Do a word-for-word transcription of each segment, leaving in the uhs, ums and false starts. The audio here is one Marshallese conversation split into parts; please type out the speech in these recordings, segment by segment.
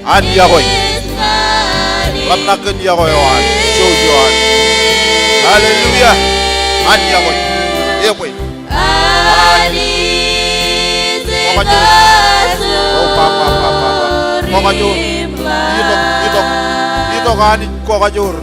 An yokwe. Ḷōmṇak kōn yokwe eo an. Jouj eo an. Hallelujah. An yokwe. Ebwe. An. Kwōkajoor. O, ba, ba, ba, ba, ba. Kwōkajoor. Itok, itok. Itok Anij, kwōkajoor.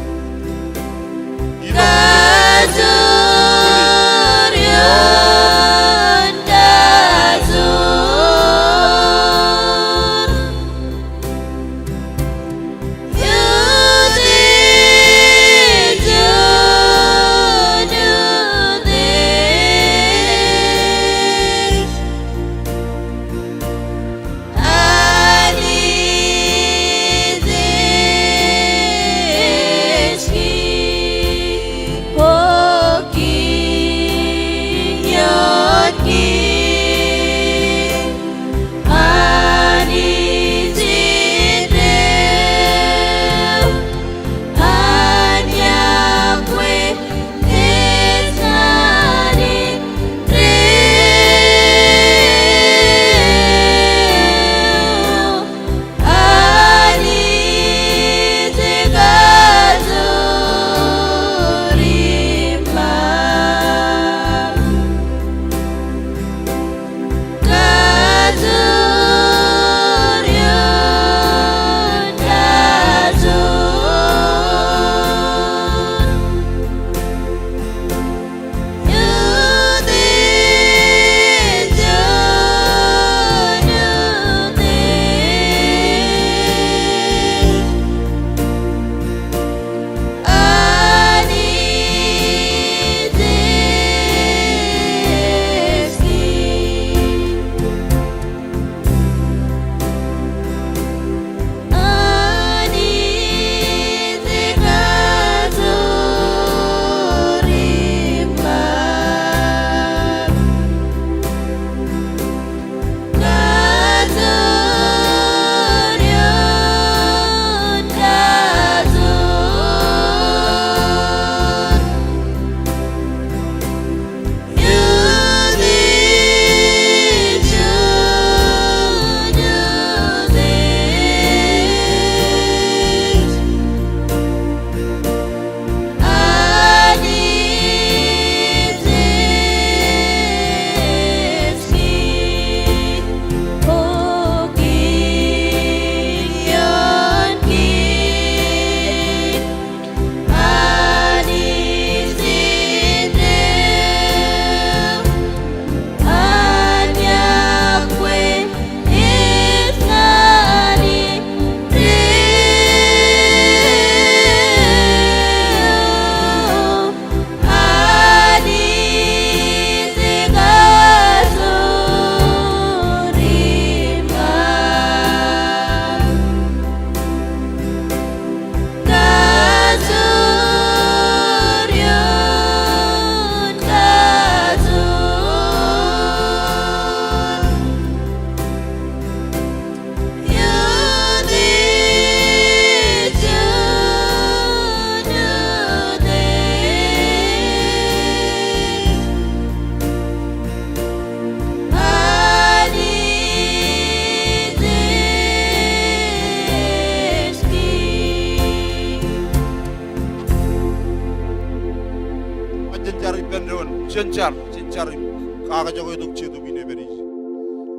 Jen jar ippān doon, jen jar, jen jar im kakajoke tok Jetōb in ej pād ije.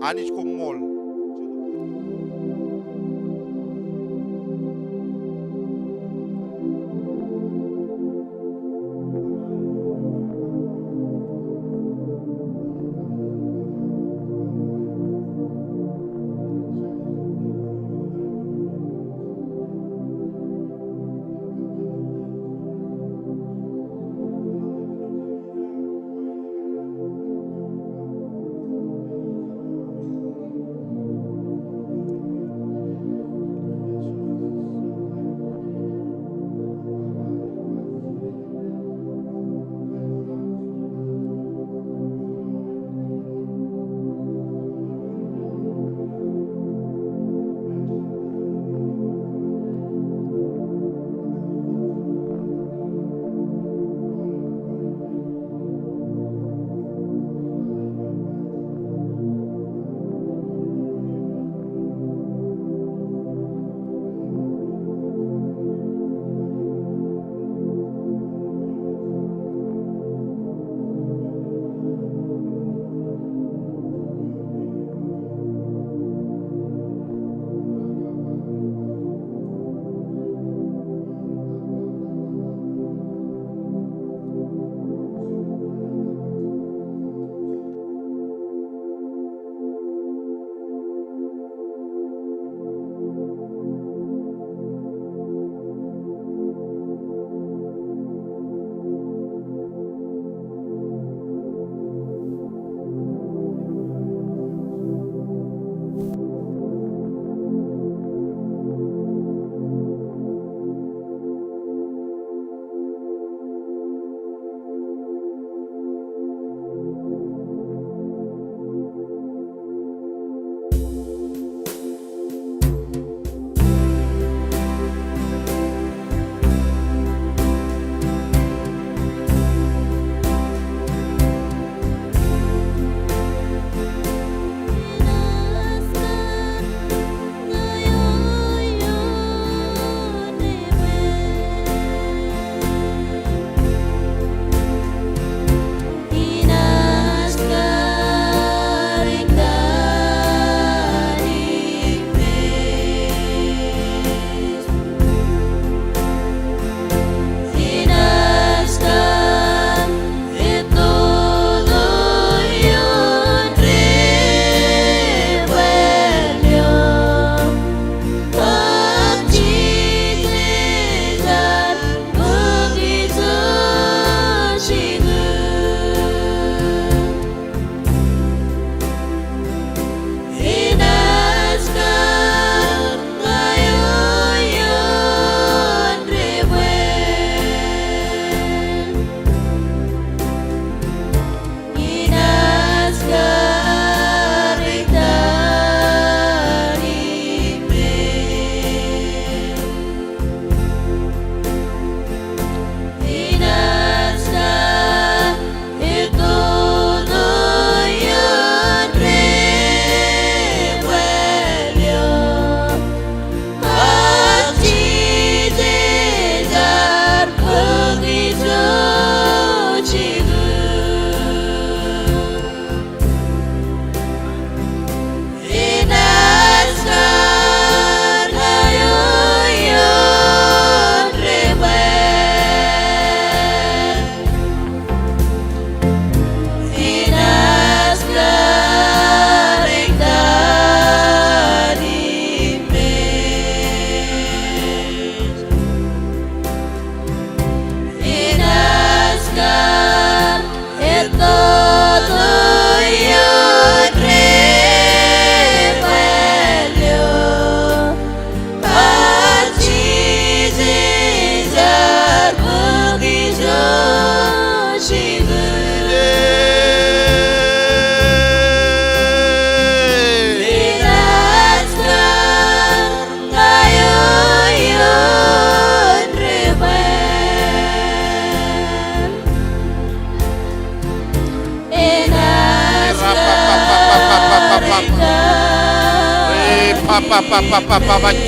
Anij koṃṃool.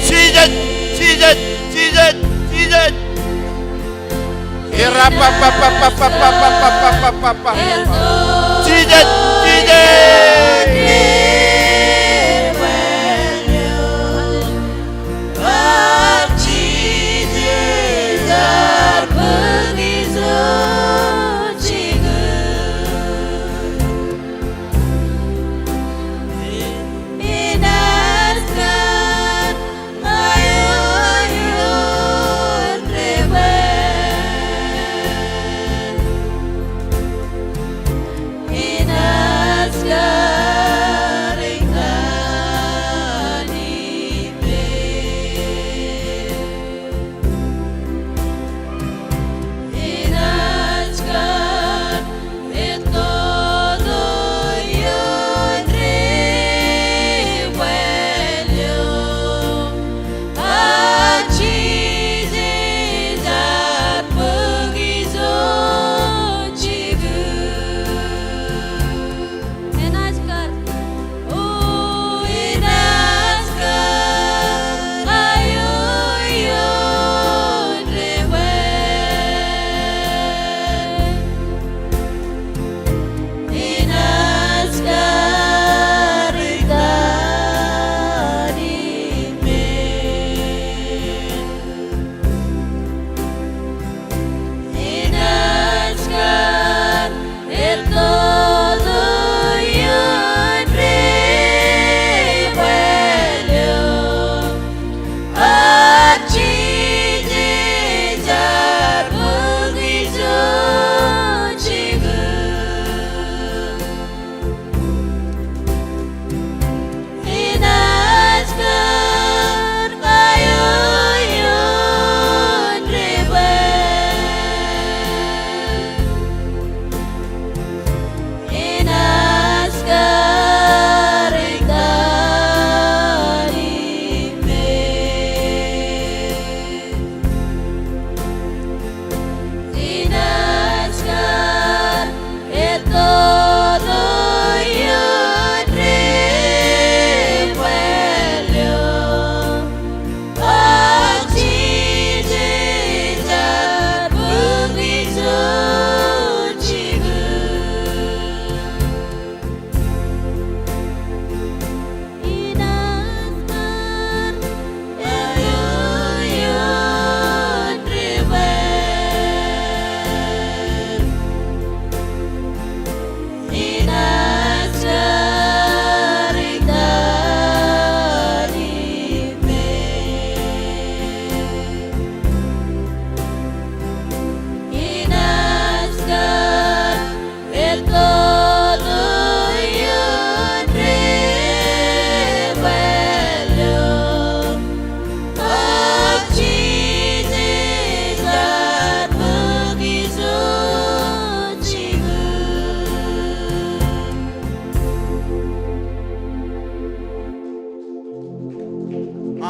Jisōs, Jisōs, Jisōs, Jisōs. Ira pa pa pa pa pa pa pa pa pa pa pa. Jisōs, Jisōs.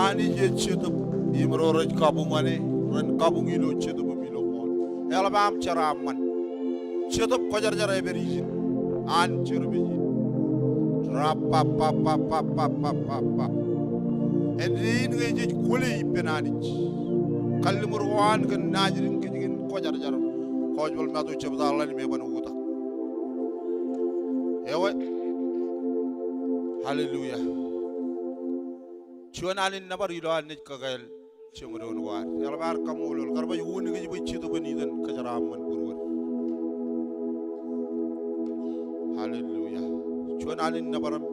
Anij ej Jetōb im ro rej kabuñ ñan e ren kabuñ ilo Jetōb im ilo ṃool. Eḷap aṃ jeraaṃṃan. Jetōb Kwōjarjar ej pād ijin. An Jetōb ej in. Rapapapapapapapa. Āindein ñe jej kwōle ippān Anij, kalliṃur ko an kōn naajdik kōj kōn Kwōjarjar. Gospel Matu jebta ḷalem eban oktak. Ewe. Hallelujah. Juon alen nōbar ilo an naaj kakāāl jeṃdoon ko ad. Eḷap ad kaṃṃoolol. Kar baj wūnin kōj bwe Jetōb en itan kōjeraaṃṃan būruod. Hallelujah. Juon alen nōbar im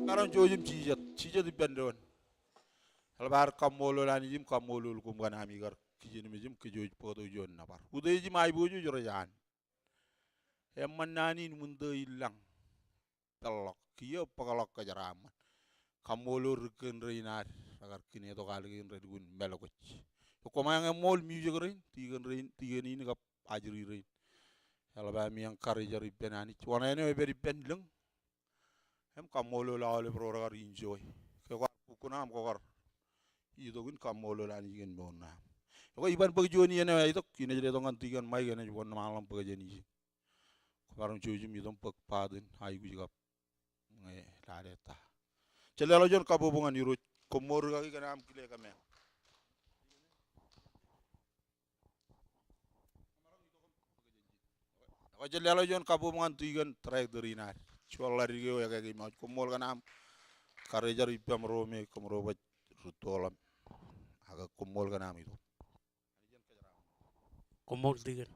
Maroñ jouj im jijet, jijet ippān doon. Eḷap ad kaṃṃoolol Anij im kaṃṃoolol koṃ kōn ami kar kijenmej im kōj wōj bōktok juon nōbar. Utiej im aiboojoj rej an. Eṃṃan naan in wūntō ilañ. Peḷḷọk kiiō bōkḷọk kōjeraaṃṃan. Kaṃṃoolol ri kōn rein ad rekar kine tok alikin relukkuun mālōkōj. Koṃeañ eṃṃool music rein, tikōn rein, tikōn in kab ajri rein. Eḷap ami encourage er ippān Anij. Wōṇāān eo epād ippān lōñ. Im kaṃṃoolol aolep ro rekar enjoy. Ke kwaar bōk kuṇaaṃ kwōkar itok in kaṃṃoolol Anij kōn mour ṇe aṃ. Ekwe iban bōk juon iien eo ej itok, inaaj letok ñan tikōn Mike enaaj wōnṃaanḷọk im bōk jān ijin. Kwōmaroñ jouj im itok im bōk part in aikuj kab ñe lale ta. Jen leḷọk juon kabbokbok ñan Irooj. Koṃṃool rikaki kōn aṃ kile kōmeañ. Ekwe jen leḷọk juon kabbokbok ñan tikōn director in ad. Juon ḷadik eo ekāke im aō koṃṃool kōn aṃ karijer ippaṃ ro me kōmro baj rūttoḷọk. Ak koṃṃool kōn aṃ itok. Koṃṃool tikōn.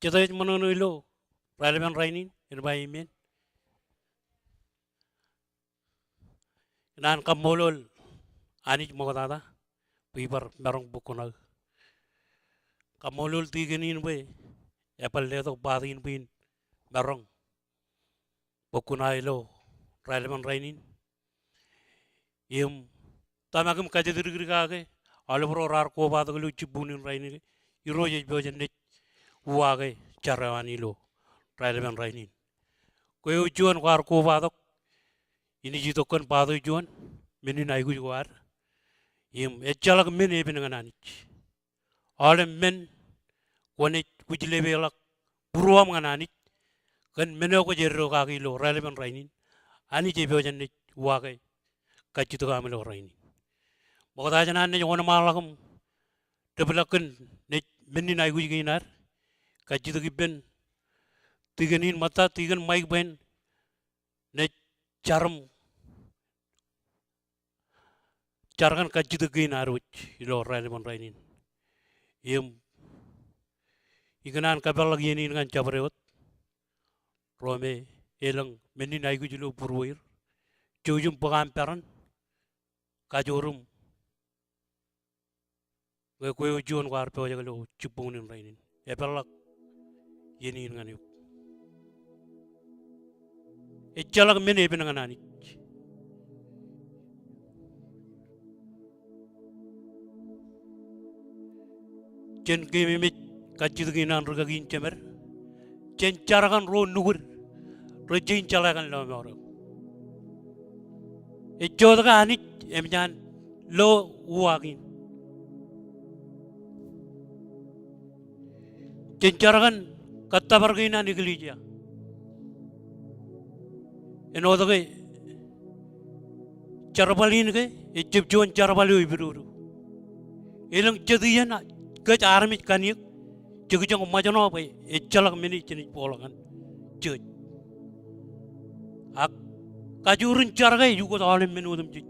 Jete ej ṃōṇōṇō ilo raelepen rainin, en ba amen. Ikōṇaan kaṃṃoolol Anij ṃoktata bwe ibar maroñ bōk kuṇaō. Kaṃṃoolol tikōn in bwe ebar letok part in bwe in maroñ bōk kuṇaō ilo raelepen rainin. Im tōmak im kajjitōk dikdik kake aolep ro raar kobatok ilo jibboñ in rainin ke Irooj ej pojak in naaj uwaake jar eo an ilo raelepen rainin. Kwe eo juon kwaar kobatok, inaaj itok kōn part eo juon, men in aikuj ko ad. Im ejjeḷọk men epen ñan Anij. Aolep men kwōnaaj wūjlepḷọk būruōṃ ñan Anij kōn men eo kwōj eddo kaki ilo raelepen rainin. Anij ej pojak in naaj uwaake kajjitōk aṃ ilo rainin. Ṃokta jān an naaj wōnṃaanḷọk im dāpḷọk kōn naaj mennin aikuj kein ad, kajjitōk ippān tikōn in ṃōtta, tikōn Mike, bwe en naaj jar im jar kōn kajjitōk kein ad wōj ilo raelepen rainin. Im ikōṇaan kōpeḷḷọk iien in ñan jabdewōt ro me elōñ mennin aikuj ilo būrueir, jouj im bōk aṃ peran, kajoor im ñe kwe eo juon kwaar pojak ilo jibboñōn in rainin. Epeḷḷọk iien in ñan eok. Ejjeḷọk men epen ñan Anij. Jen keememej kajjitōk in an rikaki in jemed. Jen jar kōn ro nukūd rej jañin jeḷā kōn lọmọọr eo. Ejjotōk Anij eṃōj an lo uwaak in. Jen jar kōn kōttōpar kein an eklejia. Āinwōt ke jerbal in ke ejjab juon jerbal eo epidodo. Elōñ jet iien kōj armej kanniōk jekjek ṃōjṇọ bwe ejjeḷọk men eo jenaaj bōkḷọk ñan church. Ak kajoor in jar ke ej ukōt aolep men otemjej.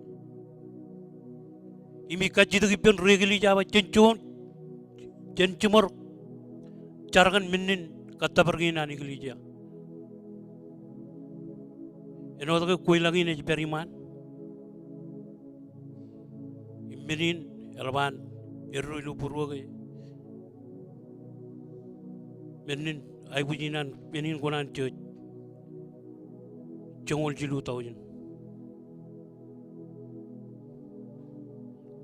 Im ij kajjitōk ippān ri eklejia bwe jen juon, jen jiṃor jar kōn mennin kōttōpar kein an eklejia. Āinwōt ke kweilọk in ej pād iṃaan, im men in eḷap an eddo ilo būruō ke mennin aikuj in an men in kuṇaan church joñoul jilu taujin.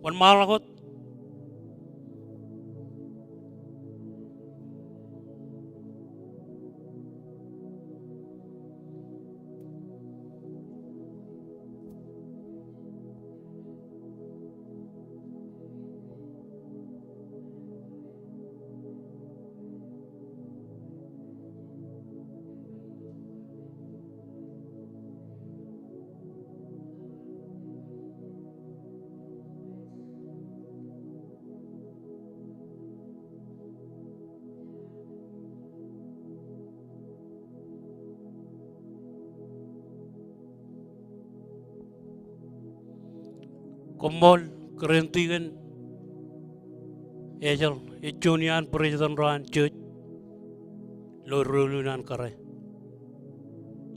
Wōnṃaanḷọk wōt. Koṃṃool kōrā in tikōn Ejel, ej juon iaan president ro an church ilo doulul in an kōrā.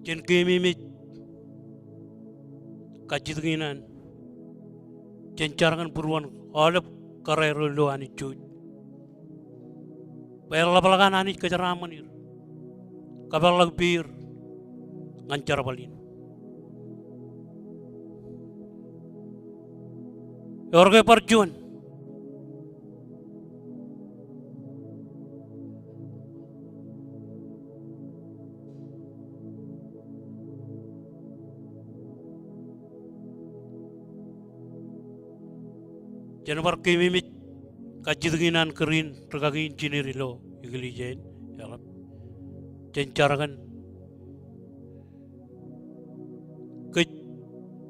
Jen keememej kajjitōk in an. Jen jar kōn būruon aolep kōrā ro ilo Anij church. Bwe en ḷapḷọk an Anij kōjeraaṃṃan er, kōpeḷḷọk peer ñan jerbal in. Ewōr ke bar juon? Jen bar keememej kajjitōk in an kōrā in rikaki in jined ilo eklejia in. Eḷap. Jen jar kōn kōj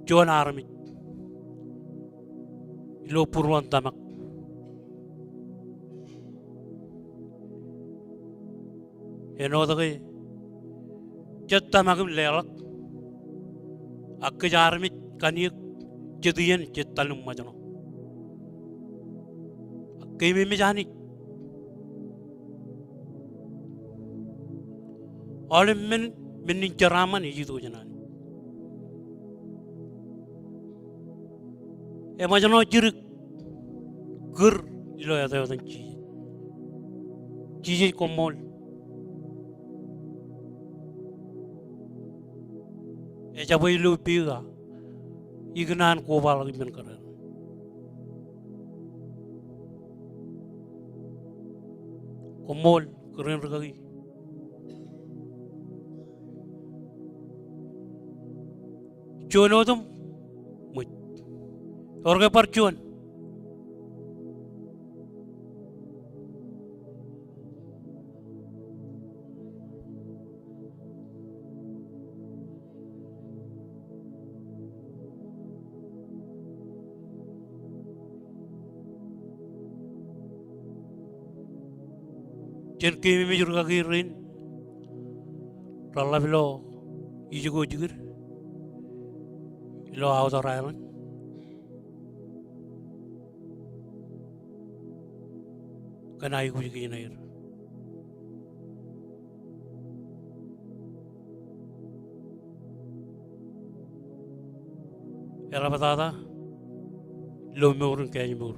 juon armej ilo būruon tōmak. Āinwōt ke jej tōmak im leḷọk, ak kōj armej kanniōk jet iien jej tal im ṃōjṇọ. Ak keememej Anij. Aolep men, men in jeraaṃṃan ej itok jān Anij. Eṃōjṇọ jidik kūr ilo āt eo etan Jisōs. Jisōs koṃṃool. Ejabwe ilo peiū ak ikōṇaan kobaḷọk ippān kōrā in. Koṃṃool kōrā in rikaki. Juon otem ṃōj. Ewōr ke bar juon? Jān keememej rūkaki rein reḷḷap ilo ijoko jikid ilo outer island kōn aikuj kein aer. Eḷaptata ilo mour in kaājmour.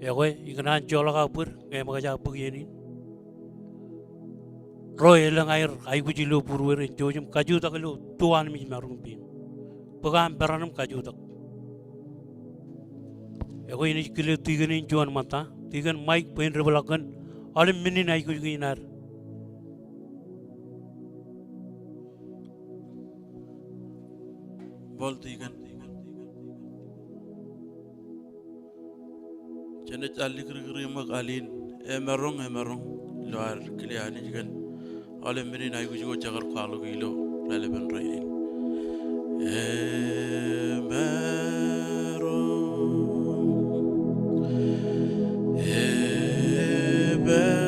Ekwe, ikōṇaan joḷọk aō bōd ñe eṃōkaj aō bōk iien in. Ro elōñ aer aikuj ilo būrueir, en jouj im kajutak ilo tuanmej maroñ peiṃ. Bōk aṃ peran im kajutak. Ekwe, inaaj kile tikōn in juon ṃōtta, tikōn Mike, bwe en depḷọk kōn aolep men in aikuj kein ad. Bōl tikōn. Jenaaj alikkirkiri ṃōk al in, emaroñ, emaroñ, ilo ad kile Anij kōn aolep men in aikuj ko jekar kwaḷọk ilo raelepen rainin. Emaroñ, emaroñ.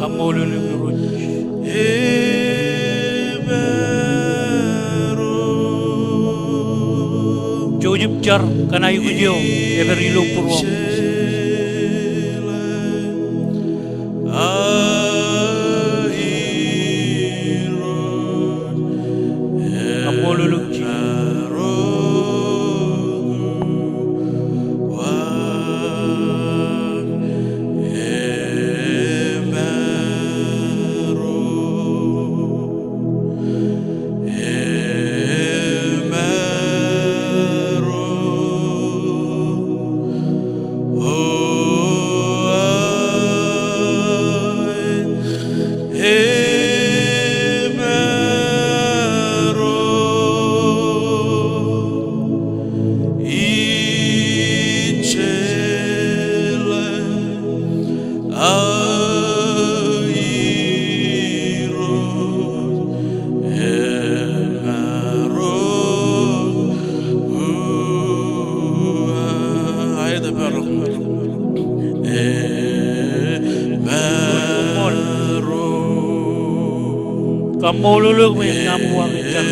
Kaṃṃoolol eok Irooj. Jouj im jar kōn aikuj eo epād ilo būruōṃ. Kaṃṃoolol eok Jisōs. Kaṃṃoolol eok bwe en ña im uwaak jar.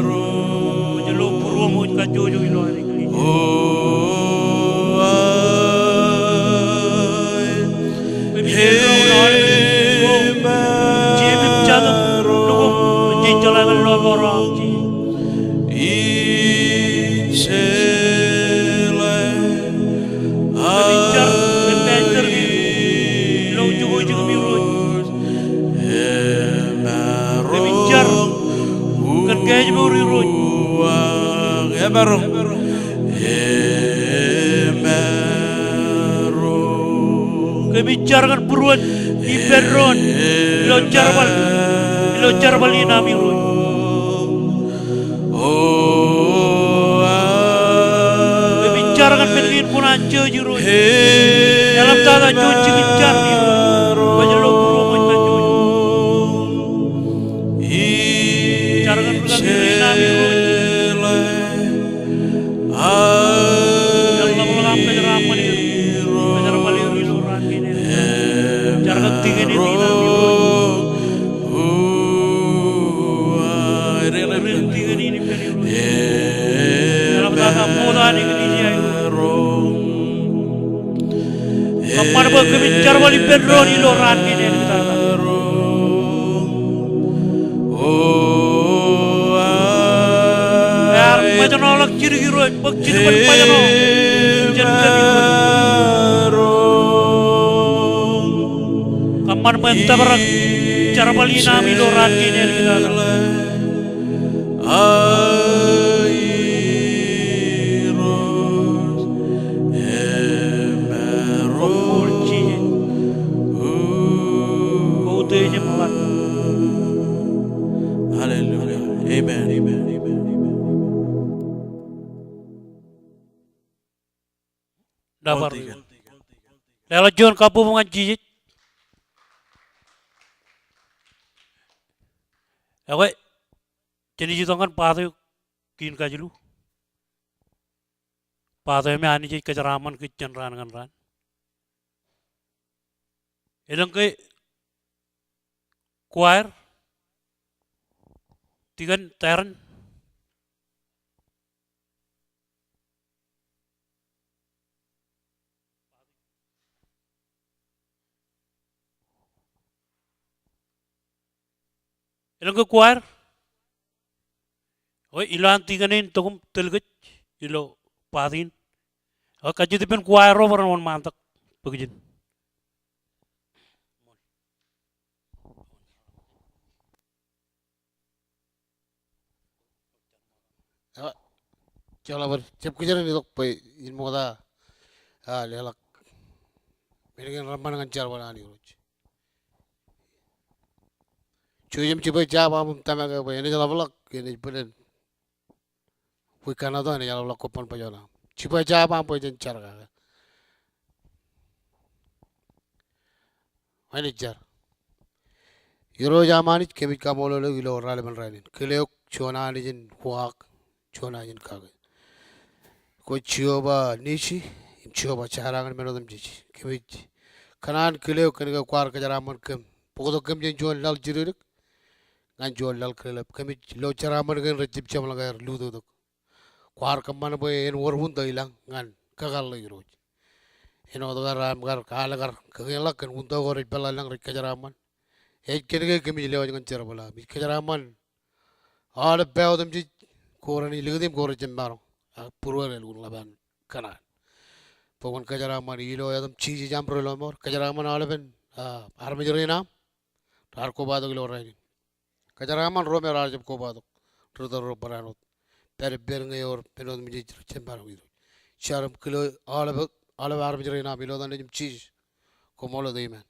Kwōj lo būruōṃ wōj kajjojo ilo aer eklejia. Kōmij ejjeḷọk aolep ro, jeiṃ im jatūṃ, lukkuun, jen jeḷā kōn lọmọọr eo aṃ Jisōs. Kōmij jar kōn pastor kein ilo ijoko jikūṃ Irooj. Kōmij jar kōn kaājmour Irooj. Emaroñ. Kōmij jar kōn būruon ippān doon ilo jerbal, ilo jerbal in aṃ Irooj. Kōmij jar kōn men kein kuṇaan jouj Irooj. Eḷaptata jouj jikin jar Irooj. Kwōj lo būruōṃ wōj kajjojo. Jar kōn rūkaki rein aṃ Irooj. Eḷapḷọk aṃ kōjeraaṃṃan er, kōjerbal er ilo raan kein āliktata. Jar kōn tikōn in aṃ Irooj. Ren tikōn in ippān Irooj. Eḷaptata ṃokta an eklejia Irooj. Kōṃṃan bwe kōmij jerbal ippān doon ilo raan kein āliktata. Ear ṃōjṇọḷọk jidik Irooj, bōk jidik bwe ṃōjṇọ jān kōm Irooj. Kōṃṃan bwe en tōprak jerbal in aṃ ilo raan kein āliktata. Koṃṃool Jisōs. Koutiej im ḷak. Hallelujah. Amen. Amen. Amen. Amen. Leḷọk juon kabbokbok ñan Jisōs. Ekwe, Jen itok ñan part eo kein kajilu. Part eo me Anij ej kōjeraaṃṃan kōj jān raan ñan raan. Elōñ ke choir, tikōn Darren. Elōñ ke choir. Eo, ilo an tikōn in tok im tōl kōj ilo part in. Eo, kajjitōk ippān choir ro bwe ren wōnṃaantak bōk ijin. Eo, jeḷā bwe jab kōjro itok bwe in ṃokta, a, leḷọk men kein reṃṃan ñan jerbal an Irooj. Jouj im jibwe jab aṃ im tōmak eok bwe enaaj ḷapḷọk, enaaj bōlen. Bwe kōṇaan enaaj ḷapḷọk kobban bajjek eo aṃ. Jibwe jab aṃ bwe jen jar kake. Enaaj jar. Irooj aṃ Anij, kōmij kaṃṃoolol eok ilo raelepen rainin. Kile eok juon Anij in uwaak, juon Anij in kake. Kwōj Jeova Nisi im Jeova Jaare ñan men otemjej. Kōmij kōṇaan kile eok kōnke kwaar kōjeraaṃṃan kōm. Bōktok kōm jān juon laḷ jidikdik ñan juon laḷ kileḷap. Kōmij lo jeraaṃṃan kein rej jab jeṃḷọk aer lutoktok. Kwaar kōṃṃan bwe en wōr wūntō ilañ ñan kakōḷḷe Irooj. Āinwōt kar aṃ kar al kar kōkōḷḷọk kōn wūntō ko rej peḷḷọk ilañ rej kōjeraaṃṃan. Ej kōnke kōmij lewōj ñan jerbal aṃ. Ij kōjeraaṃṃan aolep pā otemjej ko renaaj likūt im ko rej jab maroñ. Ak būrueir elukkuun ḷap an kōṇaan. Bwe kwōn kōjeraaṃṃan ilo etaṃ Jisōs aṃ Rilọmọọr. Kōjeraaṃṃan aolepen, a, armej rein aṃ raar kobatok ilo rainin. Kōjeraaṃṃan ro me raar jab kobatok. Ri tōl ro barāinwōt. Pād ippād ñe ewōr men otemjej rej jab maroñ Irooj. Jar im kile aolep, aolep armej rein aṃ ilo etan Nejiṃ Jisōs. Koṃṃool wōt, amen.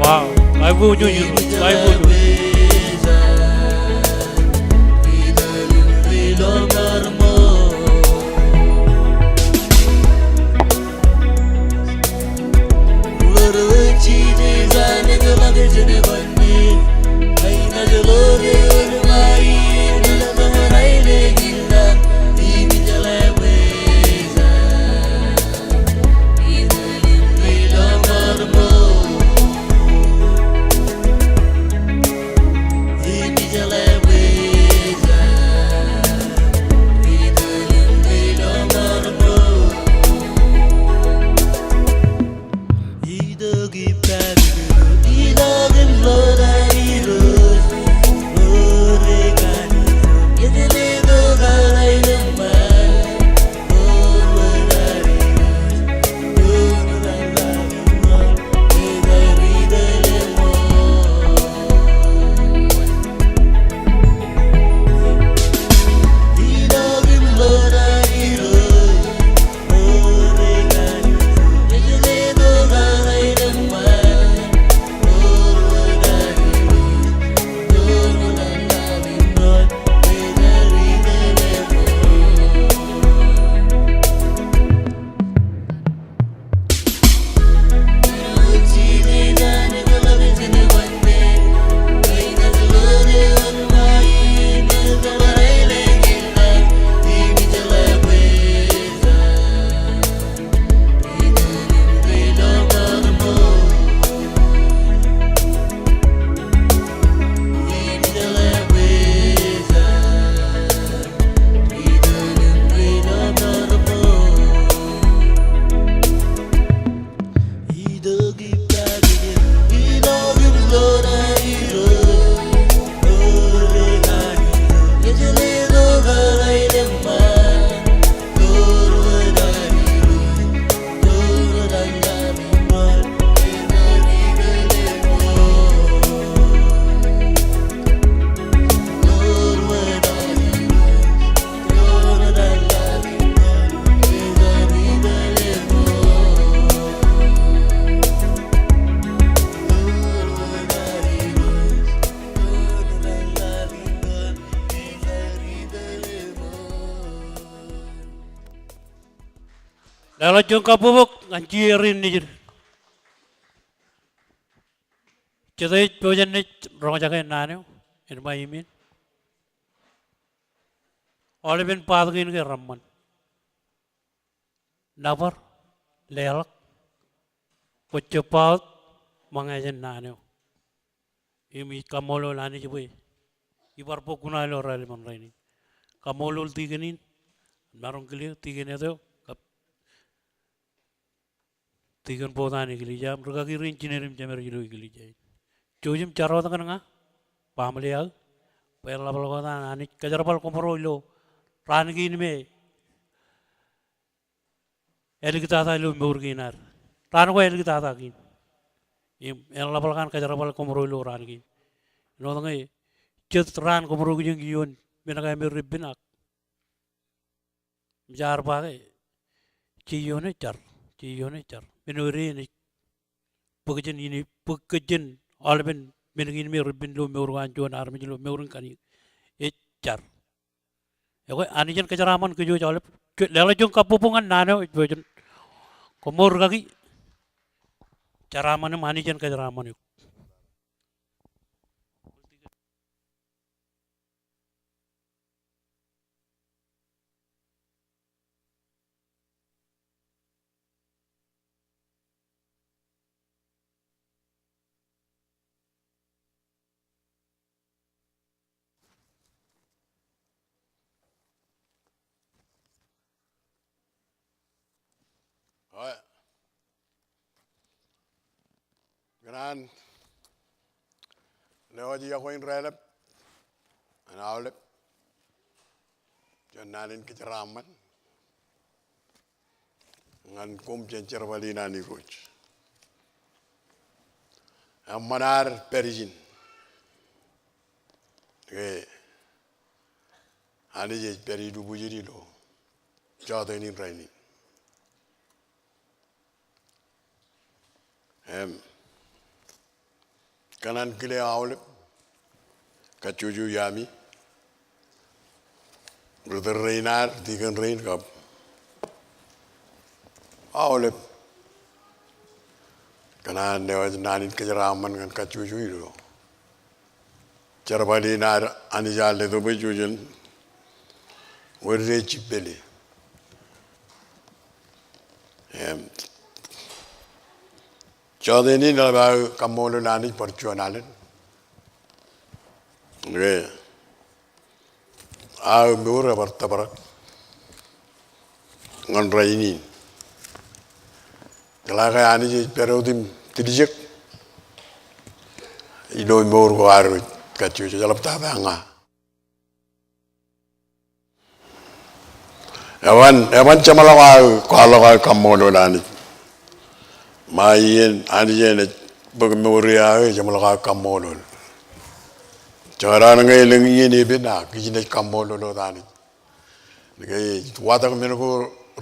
Wow, aiboojoj, aiboojoj. Leḷọk juon kabbokbok ñan jeiū eo nejid. Jete ej pojak naaj roñjake naan eo, en ṃae im in. Aolepen part kein ke reṃṃan. Nōbar, leḷọk, kwōj jab part ṃōñā jān naan eo. Im ij kaṃṃoolol Anij bwe ibar bōk kuṇaō ilo raelepen rainin. Kaṃṃoolol tikōn in, maroñ kile tikōn eo, kab tikōn bōktok an eklejia im rūkaki rein jined im jemed ilo eklejia in. Jouj im jar wōt kōn ña, baaṃle eo aō, bwe en ḷapḷọk wōt an Anij kōjerbal koṃro ilo raan kein me āliktata ilo mour kein ad. Raan ko āliktata kein. Im en ḷapḷọk an kōjerbal koṃro ilo raan kein. Āinwōt ñe jet raan koṃro kijoñ ioon men ko me reppen ak im jaar ba ke, je ioon ej jar, je ioon ej jar. Men eo ej bōk jān in, bōk jān aolepen men kein me reppen ilo mour ko an juon armej ilo mour in kaṇe ej jar. Ekwe, Anij en kōjeraaṃṃan kōj aolep. Leḷọk juon kabbokbok ñan naan eo ej pojak. Koṃṃool rūkaki. Jeraaṃṃan im Anij en kōjeraaṃṃan eok. Eo, kōṇaan lewōj iọkwe in raelep ñan aolep jān naan in kōjeraaṃṃan ñan koṃ jān jerbal in an Irooj. Eṃṃan ad pād ijin ke Anij ej pād idubuj ilo jọteen in rainin. Im kōṇaan kile aolep kajjojo iaami, ri-tōl rein ad, tikōn rein kab aolep. Kōṇaan lewōj naan in kōjeraaṃṃan ñan kajjojo ilo jerbal in ad Anij ear letok bwe ijo jen wōr rej jibale. Im, jọteen in eḷap aō kaṃṃoolol Anij bar juon alen. Ke aō mour ebar tōprak ñan rainin. Jeḷā ke Anij ej pād wōt im tiljek ilo mour ko ad wōj kajjojo, eḷaptata ña. Eban, eban jeṃḷọk aō, kwaḷọk aō kaṃṃoolol Anij. Ṃae iien Anij eṇ ej bōk mour eo aō, ejeṃḷọk aō kaṃṃoolol. Jekdọọn ñe elōñ iien epen ak ij naaj kaṃṃoolol wōt Anij. Ke ej watōk men ko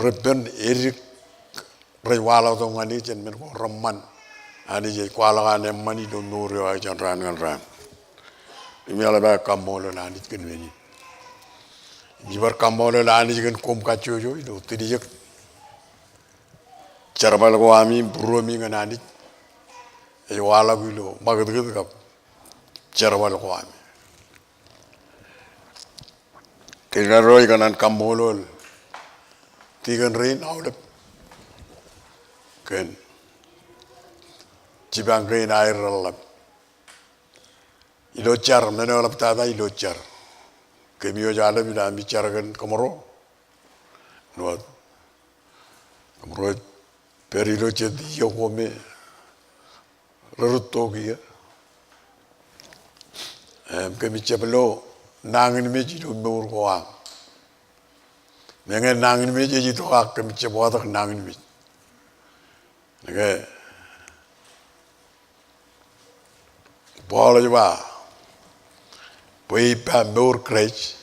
repen edik rej waḷọk tok ñan e jān men ko reṃṃan. Anij ej kwaḷọk an eṃṃan ilo mour eo aō jān raan ñan raan. Im eḷap aō kaṃṃoolol Anij kōn men in. Im ij bar kaṃṃoolol Anij kōn koṃ kajjojo ilo tiljek jerbal ko ami, būruemi ñan Anij ej waḷọk ilo ṃakūtkūt kab jerbal ko ami. Kōj karuo ikōṇaan kaṃṃoolol tikōn rein aolep kōn jipañ kein aer reḷap ilo jar, men eo eḷaptata ilo jar. Kōm iwōj aolep ilo ami jar kōn kōmro. Ilo kōmro pād ilo jet iiō ko me rūtto kiiō. Im kōmij jab lo nañinmej ilo mour ko aṃ. Meñe nañinmej ej itok ak kōmij jab watōk nañinmej. Ke Paul ej ba bwe ippa mour Kraist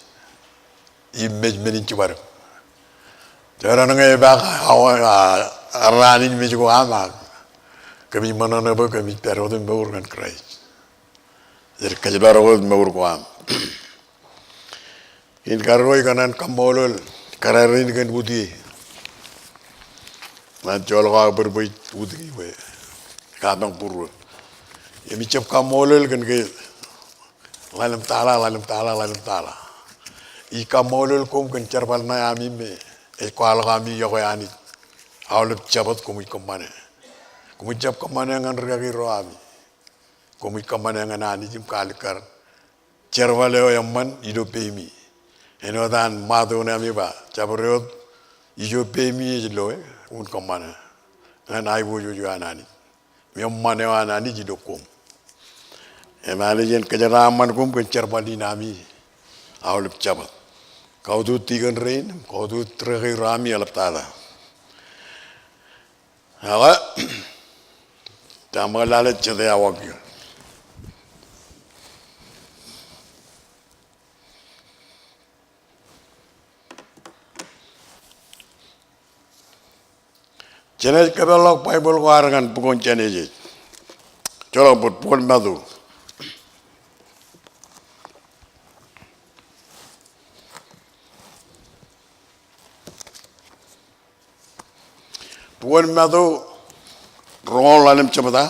im mej men in jibadek. Jekdọọn ñe epaak awa, a, raan in mej ko aṃ ak kōmij ṃōṇōṇō bwe kōmij pād wōt im mour ñan Kraist. Ej kōjparok wōt mour ko aṃ. Im karuo ikōṇaan kaṃṃoolol kōrā rein kōn utiej. Ñan joḷọk aō bōd bwe utiej bwe kapañ būruō. Im ij jab kaṃṃoolol kōn ke ḷalem tala, ḷalem tala, ḷalem tala. Ij kaṃṃoolol koṃ kōn jerbal ṇe ami me ej kwaḷọk ami iọkwe Anij aolep Jabōt koṃij kōṃṃane. Koṃij jab kōṃṃane ñan rikaki ro ami. Koṃij kōṃṃane ñan Anij im kaalikkar jerbal eo eṃṃan ilo peimi. Āinwōt an ṃato ṇe ami ba, jabdewōt ijo peimi ej loe, un kōṃṃane ñan aiboojoj eo an Anij im eṃṃan eo an Anij ilo koṃ. Im Anij en kōjeraaṃṃan koṃ kōn jerbal in ami aolep Jabōt. Kautiej tikōn rein, kautiej rikaki ro ami eḷaptata. Ak, ta ṃōk lale jete awa kiiō. Jenaaj kōpeḷḷọk Baibōḷ ko ad ñan bok in Jenesis. Joḷọk bok in Matu. Bok in Matu, roñoul ḷalem jebta.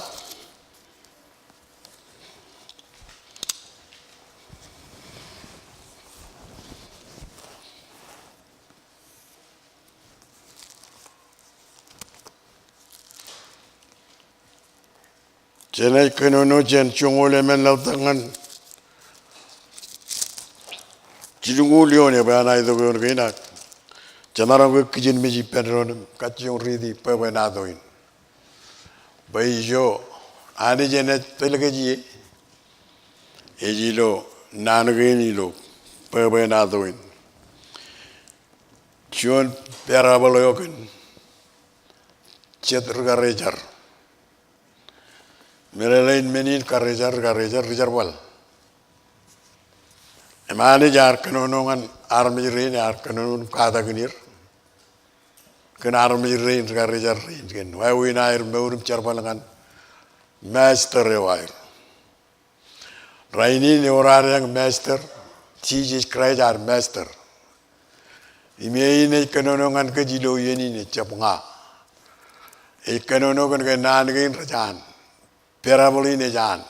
Jenaaj kōnono jān joñoul emān laḷtak ñan jilñuul eoon, ebwe an itok eoon kein ak jemaroñ ke kijenmej ippān doon im kajjioñ riiti bwebwenato in. Bwe ijo Anij enaaj tōl kōj ie, ej ilo naan kein ilo bwebwenato in. Juon parable eo kōn jet ri-karejar. Meḷeḷein men in karejar, ri-karejar, ri-jerbal. Im Anij ear kōnono ñan armej rein, ear kōnono im katakin er kōn armej rein, ri-karejar rein, kōn wāween aer mour im jerbal ñan master eo aer. Rainin ewōr ad eañ master, Jisōs Kraist ad master. Im e in ej kōnono ñan kōj ilo iien in, ejjab ña. Ej kōnono kōn ke naan kein rej an. Parable in ej an.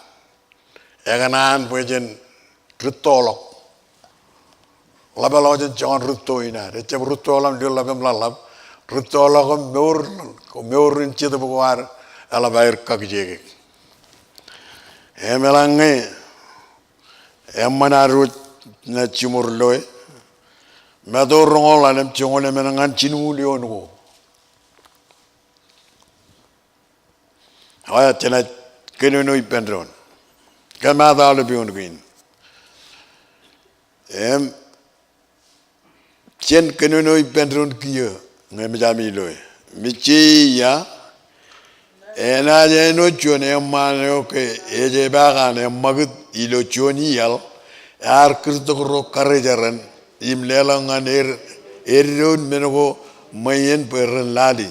Ekōṇaan bwe jen rūttoḷọk. Ḷapḷọk jān joñan rūtto in ad. Ejjab rūtto ḷọk im lio ḷap im ḷaḷḷap. Rūtto ḷọk im mour, mour in Jetōb ko ad eḷap aer kakijekek. Im eḷaññe eṃṃan ad wōj naaj jiṃor loe, Matu roñoul ḷalem joñoul emān ñan jilñuul eoon ko. Ak jenaaj kōnono ippān doon. Kōm aet aolep eoon kein. Im jen kōnono ippān doon kiiō ñe emōj ami loe. Mejeia, enaaj āinwōt juon eṃṃaan eo ke ej epaak an eṃṃakūt ilo juon iaḷ, ear kūrtok ro karejeran im leḷọk ñan er eddoin men ko ṃweien bwe ren lali.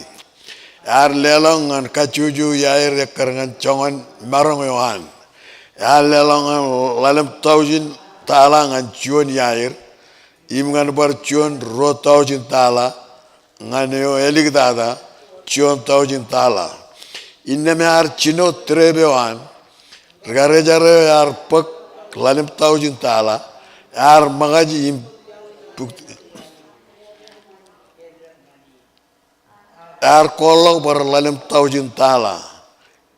Ear leḷọk ñan kajjojo iaer ekkar ñan joñan maroñ eo an. Ear leḷọk ñan ḷalem taujin taḷa ñan juon iaer, im ñan bar juon ruo taujin taḷa, ñan eo āliktata juon taujin taḷa. Innām ear jino trep eo an, ri-karejar eo ear bōk ḷalem taujin taḷa, ear ṃōkaj im bōk, ear koḷḷọk bar ḷalem taujin taḷa.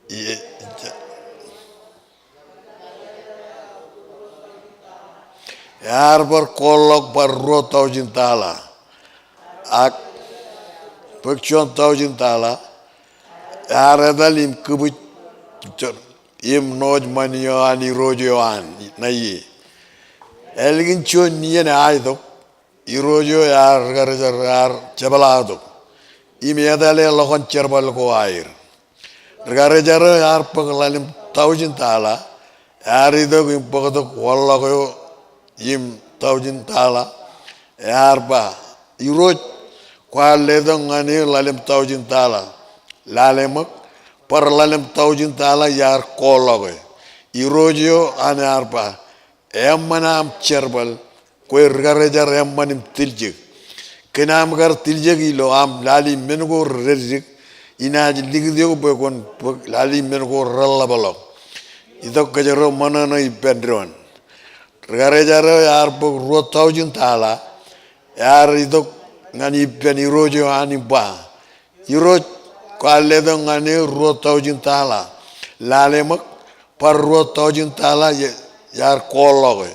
Ie-, ear bar koḷḷọk bar ruo taujin taḷa. Ak bōk juon taujin taḷa, ear etal im kūbwij im ṇooj ṃani eo an irooj eo an ṇa ie. Ālikin juon iien eaetok, irooj eo ear ri-karejar ear jepḷaaktok im etale ḷọkān jerbal ko aer. Ri-karejar eo ear bōk ḷalem taujin taḷa, ear itok im bōktok wanḷọk eo im taujin taḷa, ear ba, irooj, kwaar letok ñan eō ḷalem taujin taḷa. Lale ṃōk, bar ḷalem taujin taḷa iar koḷḷọke. Irooj eo an ear ba, eṃṃan aṃ jerbal, kwe ri-karejar eṃṃan im tiljek. Kōn aṃ kar tiljek ilo aṃ lali men ko reddik, inaaj likūt eok bwe kwōn bōk lali men ko reḷapḷọk. Itok kōjro ṃōṇōṇō ippān doon. Ri-karejar eo ear bōk ruo taujin taḷa, ear itok ñan ippān irooj eo an im ba, irooj, kwaar letok ñan eō ruo taujin taḷa. Lale ṃōk, bar ruo taujin taḷa ia-, iar koḷḷọke.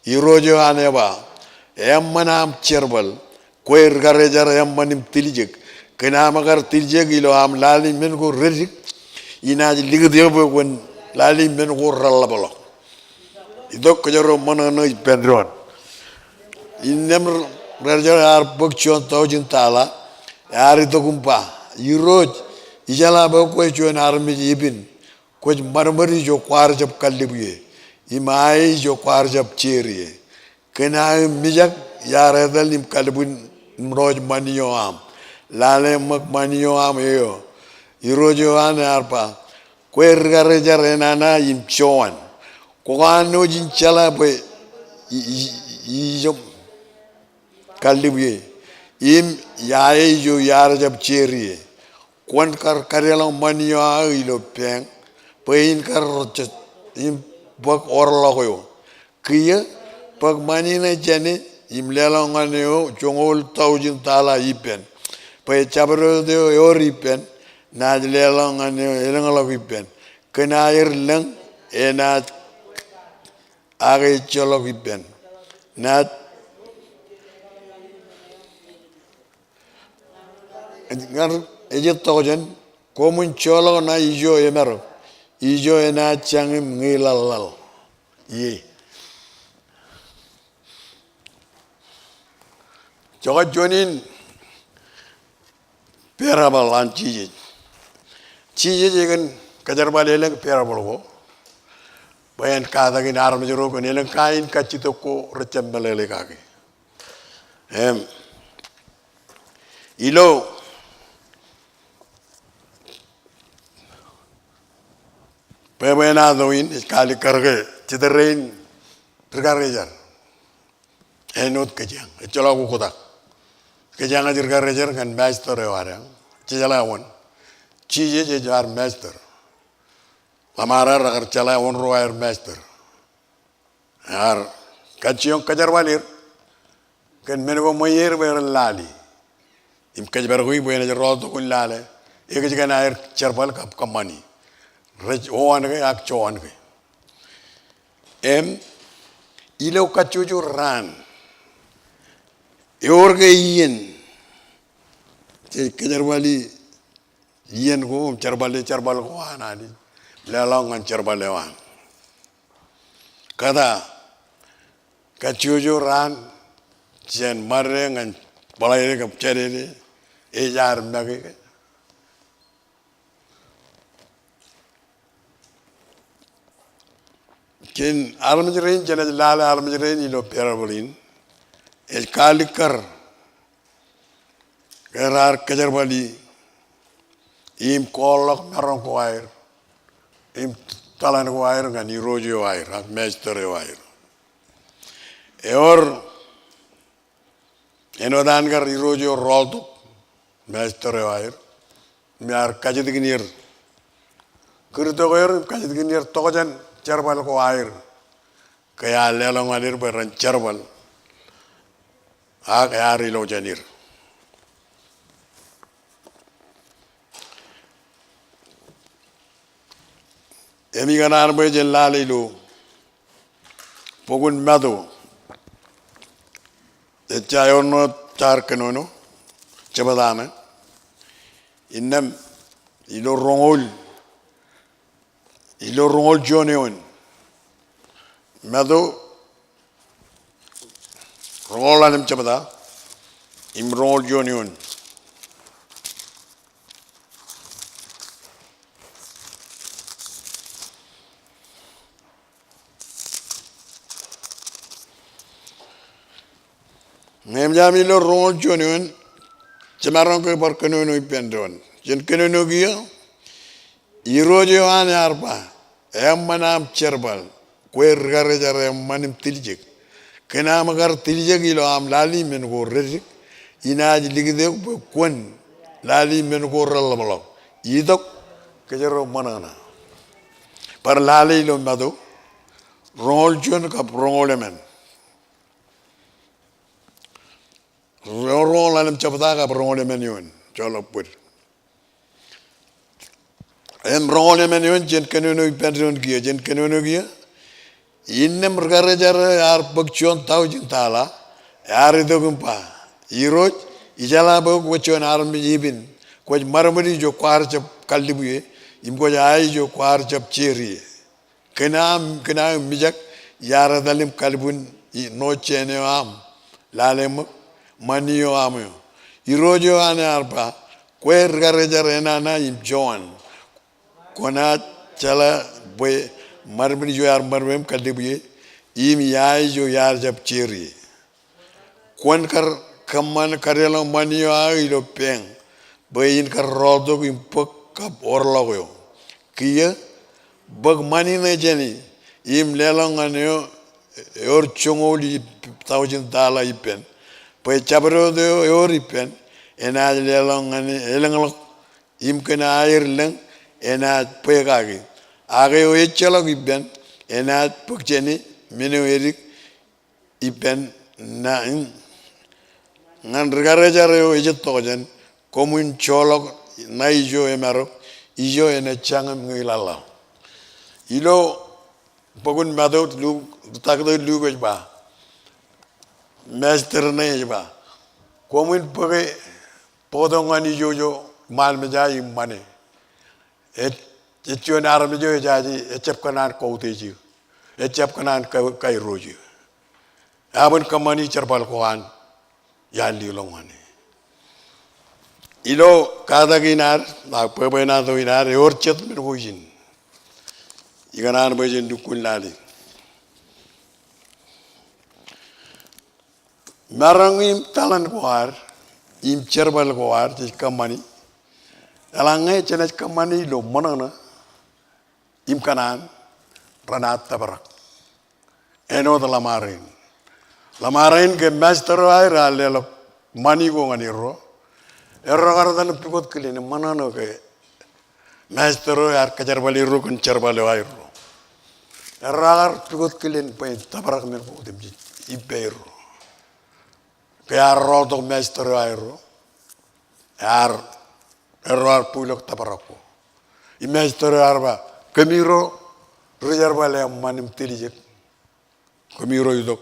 Irooj eo an eba, eṃṃan aṃ jerbal, kwe ri-karejar eṃṃan im tiljek. Kōn aṃ kar tiljek ilo aṃ lali men ko reddik, inaaj likūt eō bwe kwōn lali men ko reḷapḷọk. Itok kōjro ṃōṇōṇō ippān doon. Innām ri-karejar ear bōk juon taujin taḷa, ear itok im ba, irooj, ijeḷā bwe kwe juon armej ibin, kwōj ṃadṃōd ijo kwaar jab kallib ie, im ae ijo kwaar jab jeer ie. Kōn aō mijak iar etal im kalbwin im ṇooj ṃani eo aṃ. Lale ṃōk ṃani eo aṃ eo. Irooj eo an ear ba, kwe ri-karejar enana im jowan. Kwō kanooj in jeḷā bwe i-, i-, i-, ijo kallib ie, im iae ijo iar jab jeer ie. Kwōn kar kadeḷọñ ṃani eo aō ilo bank, bwe in kar ro-, im bōk orḷọk eo. Kiiō, bōk ṃani ṇe jāne, im leḷọk ñan eo joñoul taujin taḷa ippān. Bwe jabdewōt eo ewōr ippān, naaj leḷọk ñan eo elōñḷọk ippān. Kōn aer lōñ, enaaj ak ejjeḷọk ippān. Naaj ñan ej itok jān, koṃwin joḷọk ṇa ijo emarok, ijo enaaj jañ im ñi laḷḷaḷ ie. Jokaj juon in parable an Jisōs. Jisōs ekōn kōjerbal elōñ parable ko bwe en katakin armej ro kōn elōñ kain kajjitōk ko rej jab meḷeḷe kake. Im ilo bwebwenato in ej kaalikkar ke jitōrein ri-karejar. Āinwōt kōjeañ, ejjeḷọk uktak. Kōjeañ ej ri-karejar ñan master eo ad. Jejeḷā wōn. Jisōs ej ad master. Ḷōṃaro rekar jeḷā wōn ro aer master. ear kajjioñ kōjerbal er kōn men ko ṃweier bwe ren lale im kōjparok e bwe enaaj rọọltok in lale ekōjkan aer jerbal kab kōṃṃani rej uwaanke ak juwaanke. Im ilo kajjojo raan ewōr ke iien jej kōjerbali iien ko im jerbali jerbal ko an, an leḷọk ñan jerbal eo an. Kōta kajjojo raan jān Ṃande ñan bōḷaide kab Jādede ej ad make ke? Kōn armej rein, jenaaj lale armej rein ilo parable in, ej kaalikkar ke raar kōjerbali im kọọlḷọk maroñ ko aer im taḷan ko aer ñan irooj eo aer ak master eo aer. Ewōr āinwōt an kar irooj eo rọọltok master eo aer im ear kajjitōk in er. Kūrtok er im kajjitōk in er tokjān jerbal ko aer ke ear leḷọk ñan er bwe ren jerbal ak ear ilo jān er. Im ikōṇaan bwe jen lale ilo bok in Matu. Ejja ewōr ṇe jaar kōnono jebta ṇe. Innām ilo roñoul, ilo roñoul juon eoon. Matu roñoul ḷalem jebta im roñoul juon eoon. Ñe eṃōj aṃ ilo roñoul juon eoon, jemaroñ ke bar kōnono ippān doon. Jen kōnono kiiō. Irooj eo an ear ba, eṃṃan aṃ jerbal, kwe ri-karijer eṃṃan im tiljek. Kōn aṃ kar tiljek ilo aṃ lale men ko reddik, inaaj likūt eok bwe kwōn lale men ko reḷapḷọk. Itok, kōjro ṃōṇōṇō. Bar lale ilo Matu roñoul juon kab roñoul emān. Roñoul ḷalem jebta kab roñoul emān eoon, joḷọk bōd. Im roñoul emān eoon jen kōnono ippān doon kiiō, jen kōnono kiiō. Innām ri-karijer eo ear bōk juon taujin tala, ear itok im ba, Irooj, ijeḷā bwe kwōj juon armej epen, kwōj ṃadṃōd ijo kwaar jab kallib ie, im kwōj ae ijo kwaar jab jeer ie. Kōn aṃ, kōn aṃ mijak, iar etal im kalbwin ṇo jān eo aṃ lale ṃōk ṃani eo aṃ eo. Irooj eo an ear ba, kwe ri-karijer enana im jowan. Kwōnaaj jeḷā bwe ṃadṃōd ijo iar ṃadṃōd im kallib ie, im iae ijo iar jab jeer ie. Kwōn kar kōṃṃan kadeḷọñ ṃani eo aō ilo bank, bwe in kar rọọltok im bōk kab orḷọk eo. Kiiō, bōk ṃani ṇe jāne, im leḷọk ñan eo ewōr joñoul i-, taujin tala ippān, bwe jabdewōt eo ewōr ippān enaaj leḷọk ñan e elōñḷọk, im kōn aer lōñ enaaj bwe kaki. Ak eo ejjeḷọk ippān enaaj bōk jāne men eo edik ippān ṇa in. Ñan ri-karijer eo ej itok jān, koṃwin joḷọk ṇa ijo emarok, ijo enaaj jañim ñe ilaḷḷaḷ. Ilo bok in Matu, Luk, taktō Luk ej ba, master ṇe ej ba, koṃwin bōke bōktok ñan ijo ijo ṃaan mejā im ṃane. Ej, ej juon armej eo ejaje, ejjab kōṇaan kọutiej eō. Ejjab kōṇaan ka-, kairooj eō. Eban kōṃṃani jerbal ko an iar leḷọk ñan e. Ilo katak in ad, ak bwebwenato in ad, ewōr jet men ko ijin. Ikōṇaan bwe jen lukkuun lale. Maroñ im taḷan ko ad, im jerbal ko ad jej kōṃṃani, eḷaññe jenaaj kōṃṃane ilo ṃōṇōṇō im kōṇaan, renaaj tōprak. Āinwōt ḷōṃarein. Ḷōṃarein ke master eo aer ear leḷọk ṃani ko ñan erro, erro kar etal im pukot kilen im ṃōṇōṇō ke master eo ear kōjerbal erro kōn jerbal eo aerro. Erro kar pukot kilen bwe en tōprak men ko otemjej ippāerro. Ke ear rọọltok master eo aerro, ear, erro kar bōkḷọk tōprak ko. Im master eo ear ba, kōmiro ri jerbal eṃṃan im tiljek, kōmiro itok,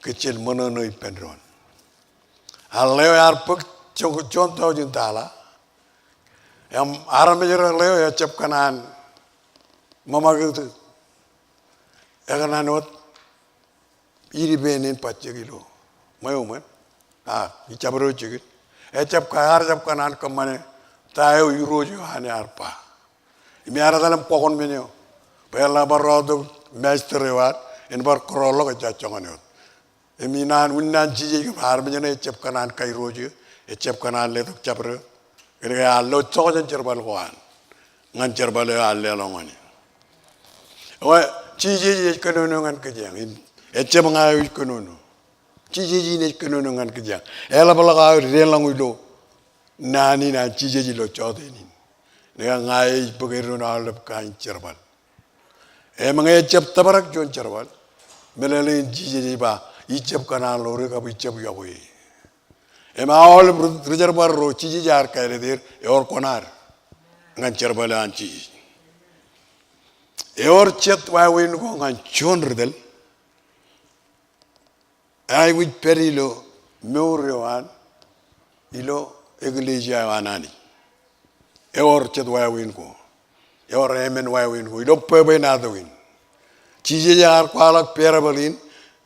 kōj jen ṃōṇōṇō ippān doon. Ak ḷeo ear bōk juon, juon tọujin tala. Im armej ro ḷeo ejjab kōṇaan ṃōṃakūt. Ekōṇaan wōt idipeenen bajjek ilo ṃweo ṃweo. A, ijjab ro jikin. Ejjab ka, ear jab kōṇaan kōṃṃane ta eo irooj eo an ear ba. Im ear etal im kwōkōn men eo. Bwe eḷap bar rọọltok master eo ad, en bar kōrọọlḷọk ejja joñan wōt. Im inaan, unin an Jisōs kōn armej ṇe ejjab kōṇaan kairooj eō, ejjab kōṇaan letok jabdewōt. Kōnke ear lo jokjōn jerbal ko an ñan jerbal eo ear leḷọk ñan e. Ekwe, Jisōs ej kōnono ñan kōjeañ, im ejjab ña eo ij kōnono. Jisōs in ej kōnono ñan kōjeañ. Eḷapḷọk aō deḷọñ ilo naan in an Jisōs ilo jọteen in. Kōnke ña eo ij bōk eddoin aolep kain jerbal. Im ñe ejjab tōprak juon jerbal, meḷeḷein Jisōs ej ba, ijjab kōṇaan ḷoore kab ijjab yokwe e. Im aolep ri, ri jerbal ro Jisōs ear kāālōt er, ewōr koṇaad ñan jerbal eo an Jisōs. Ewōr jet wāween ko ñan juon ri tōl. Aikuj pād ilo mour eo an, ilo eklejia eo an Anij. Ewōr jet wāween ko. Ewōr emān wāween ko. Ilo bwebwenato in. Jisōs ear kwaḷọk parable in,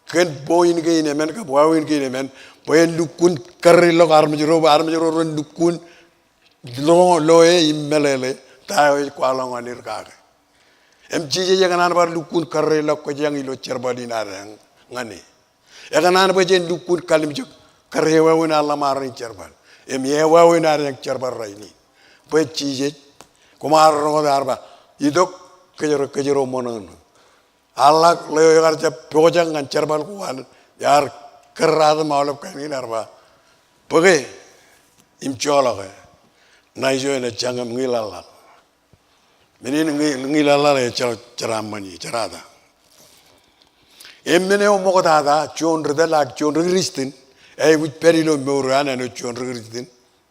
kōn point kein emān kab wāween kein emān, bwe en lukkuun karreilọk armej ro, armej ro ren lukkuun lo, lo e im meḷeḷe ta eo ej kwaḷọk ñan er kake. Im Jisōs ekōṇaan bar lukkuun karreilọk kōjeañ ilo jerbal in adeañ ñan e. Ekōṇaan bwe jen lukkuun kalimjek kar ewāween an ḷōṃaro in jerbal. Im ewāween adeañ jerbal rainin. Bwe Jisōs, koṃ ar roñoul ear ba, itok kōjro, kōjro ṃōṇōṇō. Eḷak ḷeo ekar jab pojak ñan jerbal ko an, ear kōrā im aolep kain in ear ba, bōke im joḷọke, ṇa ijo enaaj jañe im ñilaḷḷaḷ. Men in ñi, ñilaḷḷaḷ ej jerata, jerata ṃani, jerata. Im men eo ṃoktata, juon ri tōl ak juon ri Kristian, aikuj pād ilo mour eo an āinwōt juon ri Kristian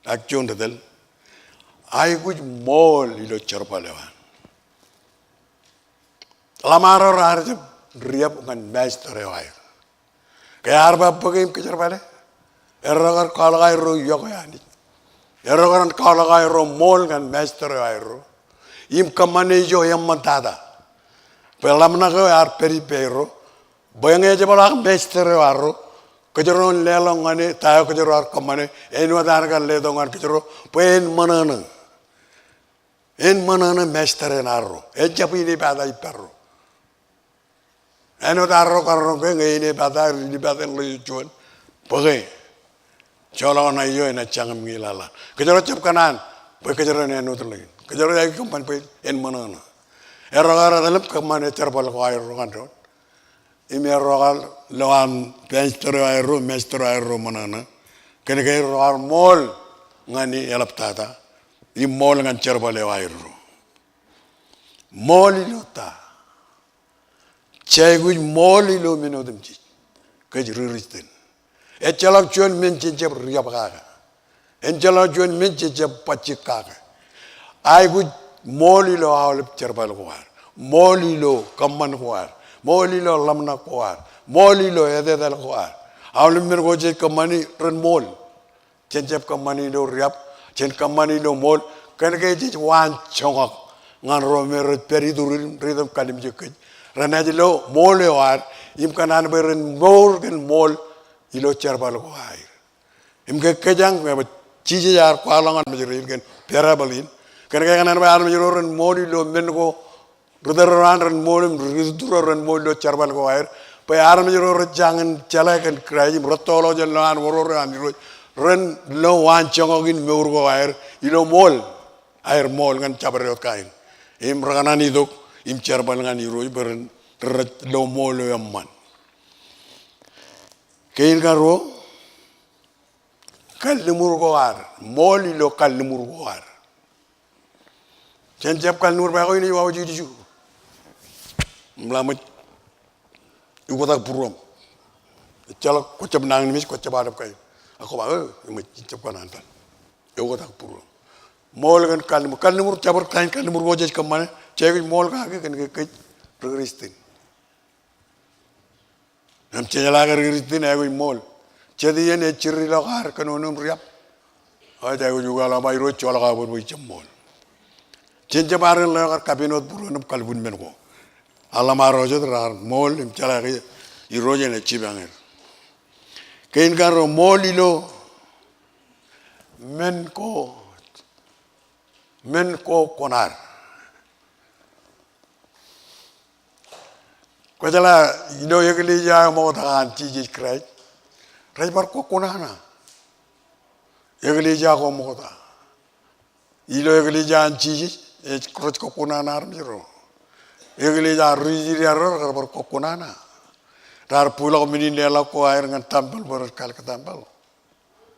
ak juon ri tōl. Aikuj ṃool ilo jerbal eo an. Ḷōṃaro raar jab riab ñan master eo aer. Ke ear ba bōke im kōjerbale, erro kar kwaḷọk aerro yokwe Anij. Erro kar kwaḷọk aerro ṃool ñan master eo aerro. Im kōṃṃane ijo eṃṃantata. Bwe ḷōmṇak eo ear pād ippāerro. Bwe ñe ejjeḷọk master eo arro, kōjro en leḷọk ñan e ta eo kōjro ar kōṃṃane, āinwōt an kar letok ñan kōjro, bwe en ṃōṇōṇō. En ṃōṇōṇō master eṇ arro. Ejjab inepata ipparro. Āinwōt arro kar roñ ke ñe inepata, inepata ḷeo juon. Bōke. Joḷọk ṇa ijo enaaj jañe im ñilaḷḷaḷ. Kōjro jab kōṇaan bwe kōjro en āinwōt ḷein. Kōjro ej kōṃṃan bwe en ṃōṇōṇō. Erro kar etal im kōṃṃane jerbal ko aerro ñan doon. Im erro kar lo an master eo aerro, master eo aerro ṃōṇōṇō. Kōnke erro kar ṃool ñan e eḷaptata. Im ṃool ñan jerbal eo aerro. Ṃool ilo ta. Jej aikuj ṃool ilo men otemjej. Kōj ri Kristian. Ejjeḷọk juon men jen jab riab kake. Ejjeḷọk juon men jen jab bajjek kake. Aikuj ṃool ilo aolep jerbal ko ad. Ṃool ilo kōṃṃan ko ad. Ṃool ilo ḷōmṇak ko ad. Ṃool ilo etetal ko ad. Aolep men ko jej kōṃṃani ren ṃool. Jen jab kōṃṃani ilo riab, jen kōṃṃani ilo ṃool, kōnke jej waanjoñak ñan ro me rej pād iturin ri itok im kalimjek kōj. Renaaj lo ṃool eo ad, im kōṇaan bwe ren mour kōn ṃool ilo jerbal ko aer. Im ke kōjeañ, bwe Jisōs ear kwaḷọk ñan armej rein kōn parable in. Kōnke kōṇaan bwe armej ro ren ṃool ilo men ko ri tōl ro an ren ṃool im ri kūtut ro ren ṃool ilo jerbal ko aer. Bwe armej ro rej jañin jeḷā kōn Kraist im rettoḷọk jān lo an oror eo an Irooj. Ren lo waanjoñak in mour ko aer ilo ṃool. Aer ṃool ñan jabdewōt kain. Im rekōṇaan itok im jerbal ñan Irooj bwe ren, rej lo ṃool eo eṃṃan. Kein karuo, kalliṃur ko ad, ṃool ilo kalliṃur ko ad. Jen jab kalliṃur bwe aikuj in ej wāween jidik. Im ḷak ṃōj ukōtak būruōṃ. Ejjeḷọk kwōjab nañinmej, kwōjab aolep kain. Ak kwō ba, "O, eṃōj, ijjab kōṇaan etal." Ukōtak būruōṃ. Ṃool kōn kalliṃur. Kalliṃur, jabdewōt kain kalliṃur ko jej kōṃṃane, jej aikuj ṃool kake kōn ke kōj ri Kristian. Im jejeḷā ke ri Kristian aikuj ṃool. Jet iien ej jirilọk ad kōnono im riab, ej aikuj ukeḷọk im ba, "Irooj, joḷọk aō bōd bwe ijjab ṃool." Jen jab bar ḷeo kar kapin wōt būruon im kalbwin men ko. Ak ḷōṃaro jet raar ṃool im jeḷā ke Irooj enaaj jipañ er. Kein kaṇ ro, ṃool ilo men ko, men ko kuṇaad. Kwōjeḷā ilo eklejia eo ṃokta an Jisōs Kraist, rej bar kọkkuṇaṇa. Eklejia ko ṃokta. Ilo eklejia an Jisōs, ej, rej kọkkuṇaṇa armej ro. Eklejia ri Judia ro, rekar bar kọkkuṇaṇa. Raar bwilọk men in leḷọk ko aer ñan tempel bwe ren kalōk tempel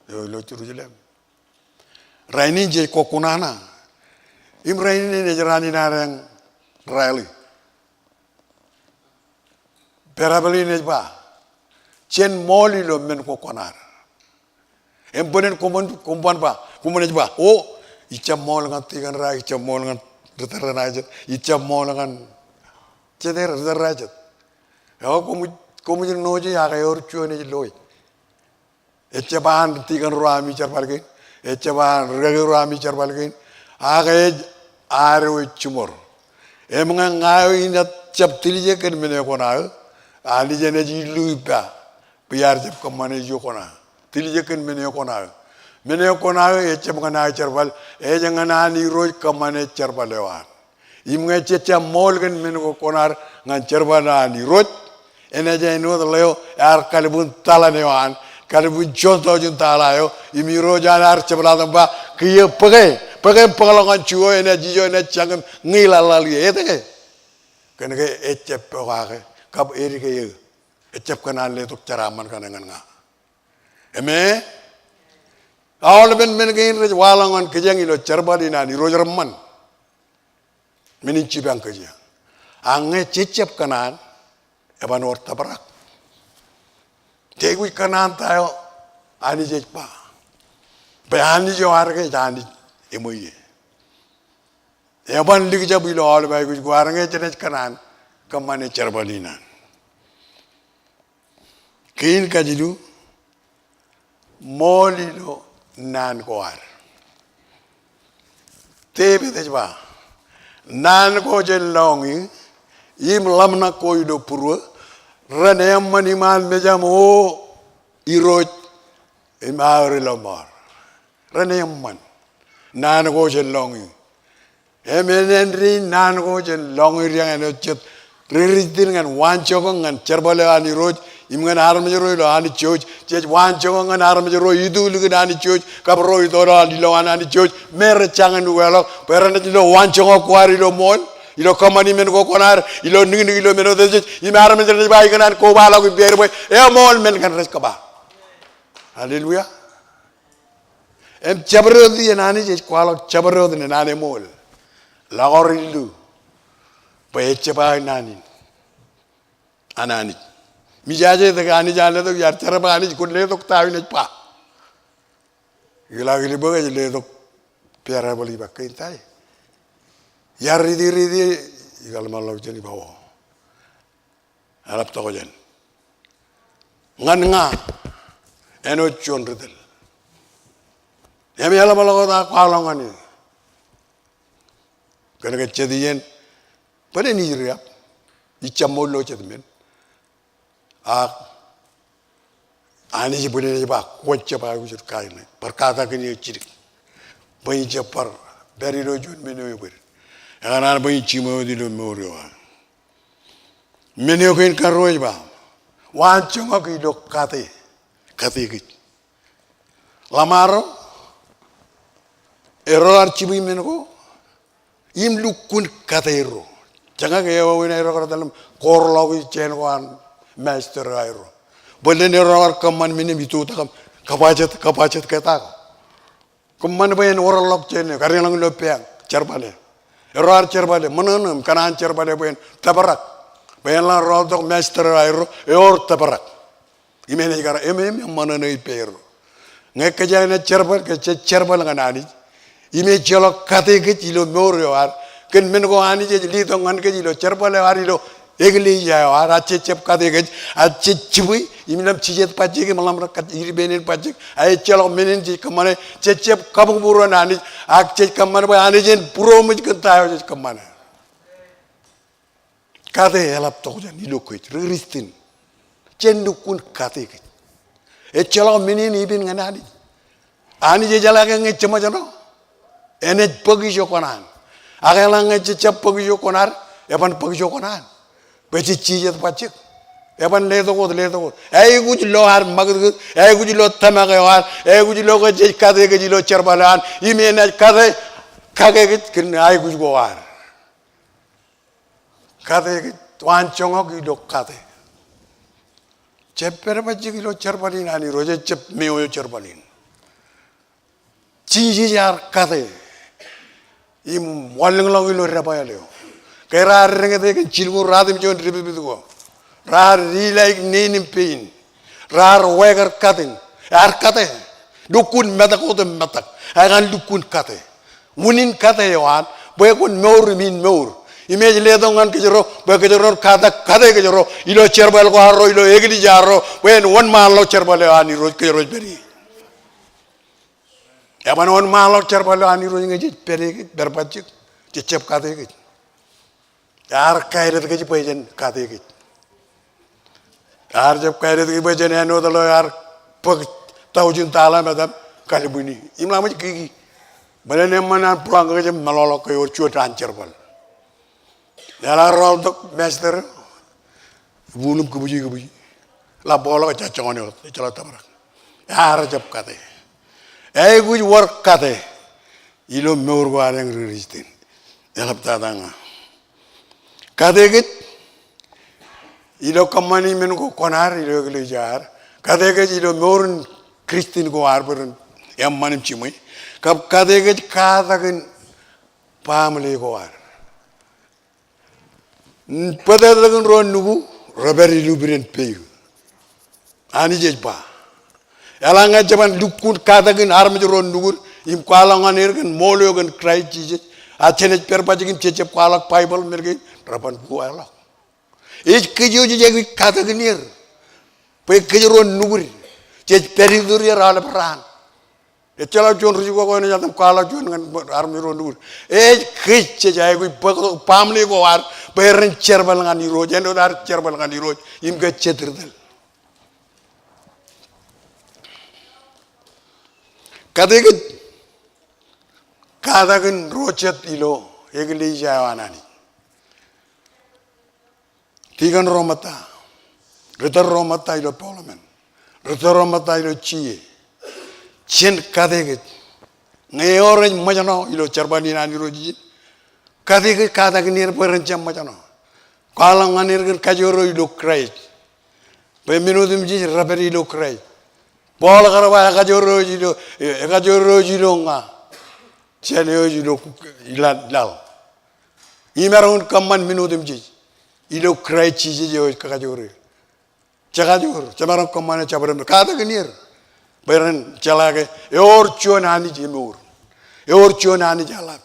eo ilo Jerusalem. Rainin jej kọkkuṇaṇa. Im rainin enaaj raan in ad eñ rally. Parable in ej ba, jen ṃool ilo men ko kuṇaad. Im bōlen koṃwin, koṃwin ba, koṃwin ej ba, "O, ijjab ṃool ñan tikōn ra, ijjab ṃool ñan ri tōl renaaj jet, ijjab ṃool ñan jete, ri tōl renaaj jet." Eo, koṃij, koṃij ṇooje ak ewōr juon ej loe. Ejjab an tikōn ro ami jerbal kein. Ejjab an ri kaki ro ami jerbal kein. Ak ej ad eo ej jiṃor. Im ñe ña eo inaaj jab tiljek kōn men eo kuṇaō, Anij enaaj illu ippa bwe iar jab kōṃṃane ijo kuṇaō. Tiljek kōn men eo kuṇaō. Men eo kuṇaō ejjab ñan aō jerbal, ej ñan an Irooj kōṃṃane jerbal eo an. Im ñe jej jab ṃool kōn men ko kuṇaad ñan jerbal eo an Irooj, enaaj āinwōt ḷeo ear kalbwin taḷan eo an, kalbwin juon tọujin taḷa eo, im Irooj an ear jepḷaak im ba, "Kiiō bōke, bōke im bōkḷọk ñan ju eo enaaj ijo enaaj jañ im ñi ḷaḷḷaḷ ie, etke? Kōn ke ejjab pokake, kab edike eō, ejjab kōṇaan letok jeraaṃṃan kaṇe ñan ña." Amen. Aolepen men kein rej waḷọk ñan kōjeañ ilo jerbal in an Irooj reṃṃan. Men in jipañ kōj ie. Ak ñe jej jab kōṇaan, eban wōr tōprak. Jej aikuj kōṇaan ta eo Anij ej ba. Bwe Anij eo ad ke ej Anij eṃweiie. Eban likjab ilo aolep aikuj ko ad ñe jenaaj kōṇaan kōṃṃane jerbal in an. Kein kajilu, ṃool ilo naan ko ad. Devid ej ba, "Naan ko jān lọñiō im ḷōmṇak ko ilo būruō, ren eṃṃan iṃaan mejaṃ, O Irooj, im aō ri lọmọọr." Ren eṃṃan. Naan ko jān lọñiō. Im āindein naan ko jān lọñiō ri eṇ āinwōt jet ri Kristian ñan waanjoñak ñan jerbal eo an Irooj im ñan armej ro ilo Anij Jouj. Jej waanjoñak ñan armej ro itulikin Anij Jouj kab ro itoḷọk an ilowaan Anij Jouj. Me rej jañin ukeḷọk bwe renaaj lo waanjoñak ko ad ilo ṃool, ilo kōṃṃani men ko kuṇaad, ilo niknik ilo men otemjej. Im armej renaaj ba ikōṇaan kobaḷọk ippāer bwe eṃool men kaṇ rej kōba. Hallelujah. Im jabdewōt iien Anij ej kwaḷọk jabdewōt nen an eṃool. Ḷọk aor illu bwe ejjab aō naan in an Anij. Im ijaje etke Anij ear letok, iar jerbal Anij kwōn letok ta eo inaaj ba. Iḷak ilbōk ej letok parable ej ba, "Kein ta e." Iar riiti, riiti, ikōḷmānḷọkjeṇ im ba, "O." Eḷap tokjān. Ñan ña, āinwōt juon ri tōl. Im eḷap ḷọk wōt aō kwaḷọk ñan eō. Kōnke jet iien, bōlen ij riab, ij jab ṃool ilo jet men. Ak Anij bōlen ej ba, "Kwōjab aikuj kain ṇe. Bar katakin eō jidik bwe in jab bar pād ilo juon men eo ebōd." Ekōṇaan bwe in jiṃwe wōt ilo mour eo aō. Men eo kein karuo ej ba, waanjoñak ilo kate, kate kōj. Ḷōṃaro, erro ar jibwi men ko im lukkuun kate erro. Jeñak eo wāween aerro kar etal im koorḷọk jān ko an master eo aerro. Bōlen erro kar kōṃṃan men im itoitak im kōbajjat, kōbajjat ke ta ko. Kōṃṃan bwe en wōrḷọk jān eo, kadeḷọñ ilo bank, jerbale. Erro ar jerbale, ṃōṇōṇō im kōṇaan jerbale bwe en tōprak. Bwe eḷaññe rooltok master eo aerro, ewōr tōprak. Im enaaj kar, im, im, im eṃṃan ṇe ej pād erro. Ñe kōjeañ naaj jerbal, kōj jej jerbal ñan Anij. Im ejjeḷọk kate kōj ilo mour eo ad. Kōn men ko Anij ej letok ñan kōj ilo jerbal eo ad ilo eklejia eo ad. Ak jej jab kate kōj, ak jej jibwe, im ḷak jijet bajjek, im ḷak rej kate ippān bajjek. Ak ejjeḷọk men in jej kōṃṃane, jej jab kabukburon Anij, ak jej kōṃṃan bwe Anij en būroṃōj kōn ta eo jej kōṃṃane. Kate eḷap tokjān ilo kōj ri Kristian. Jen lukkuun kate kōj. Ejjeḷọk men in ippān ñan Anij. Anij ejeḷā ke ñe jeṃōjṇọ, enaaj bōk ijo kōṇaan. Ak eḷaññe jej jab bōk ijo kōṇaan, eban bōk ijo kōṇaan. Bwe jej jijet bajjek. Eban letok wōt, letok wōt. Aikuj lo ad ṃakūtkūt, aikuj lo tōmak eo ad, aikuj lo ke jej kate kōj ilo jerbal eo an, im enaaj kate, kake kōj kōn aikuj ko ad. Kate kōj, waan joñak ilo kate. Jab pād bajjek ilo jerbal in an Irooj, ejjab meoeo jerbal in. Jisōs ear kate im wanlōñḷọk ilo debwāāl eo. Ke raar deñōte kōn jilñuul ruatimjuon depipit ko, raar dilaik nein im pein, raar wākar katin, ear kate. Lukkuun metak wōt im metak. Ak ear lukkuun kate. Unin kate eo an, bwe kwōn mour im in mour. Im ej letok ñan kōjro, bwe kōjro kate, kate kōjro ilo jerbal ko arro, ilo eklejia arro, bwe en wōnṃaanḷọk jerbal eo an Irooj kōjro ej pād ie. Eban wōnṃaanḷọk jerbal eo an Irooj ñe jej pād ie kōj, pād bajjek, jej jab kate kōj. Ear kaedit kōj bwe jen kate kōj. Ear jab kaedit kōj bwe jen āinwōt ḷọk ear bōk taujin tala im etan kalbwini. Im ḷak ṃōj kiki. Bōlen eṃṃan an blank kōj im meḷọkḷọk ke ewōr juon daan jerbal. Eḷaññe rooltok master, ibulūṃ kōbwiji kōbwiji. Ḷak bōkḷọk ejja joñan eo, ejjeḷọk tōprak. Ear jab kate. Aikuj wōr kate ilo mour ko ad eñ ri Kristian. Eḷaptata ña. Kate kōj ilo kōṃṃani men ko kwōn ad ilo eklejia ad. Kate kōj ilo mour in Kristian ko ad bwe ren eṃṃan im jiṃwe. Kab kate kōj katakin baaṃle ko ad. Bōtōktōkin ro nuku, rej pād ilubiden peik. Anij ej ba, eḷaññe jeban lukkuun katakin armej ro nukud, im kwaḷọk ñan er kōn ṃool eo kōn Kraist Jisōs, ak jenaaj pād bajjek im jej jab kwaḷọk Baibōḷ men kein, reban kuwāḷọk. Ej kōj eo jej aikuj katakin er. Bwe kōj ro nukud, jej pād itur er aolep raan. Ejjeḷọk juon ri jikuwa ko enaaj etal im kwaḷọk juon ñan armej ro nukud. Ej kōj jej aikuj bōktok baaṃle ko ad, bwe ren jerbal ñan Irooj, āinwōt ad jerbal ñan Irooj, im ke jet ri tōl. Kate kōj katakin ro jet ilo eklejia eo an Anij. Tikōn ro ṃōtta, ritōl ro ṃōtta ilo Boḷōmān, ritōl ro ṃōtta ilo G A, jen kate kōj. Ñe ewōr ej ṃōjṇọ ilo jerbal in an Irooj ijin, kate kōj katakin er bwe ren jab ṃōjṇọ. Kwaḷọk ñan er kōn kajoor eo ilo Kraist. Bwe men otemjej rej pād ilo Kraist. Paul kar ba ekajoor eo ej ilo, ekajoor eo ej ilo ña, jān eo ej ilo laḷ. Im maroñ in kōṃṃan men otemjej ilo Kraist Jisōs eo ej kakajoor er. Jekajoor, jemaroñ kōṃṃane jabdewōt, katakin er. Bwe ren jeḷā ke ewōr juon Anij emour. Ewōr juon Anij eḷap.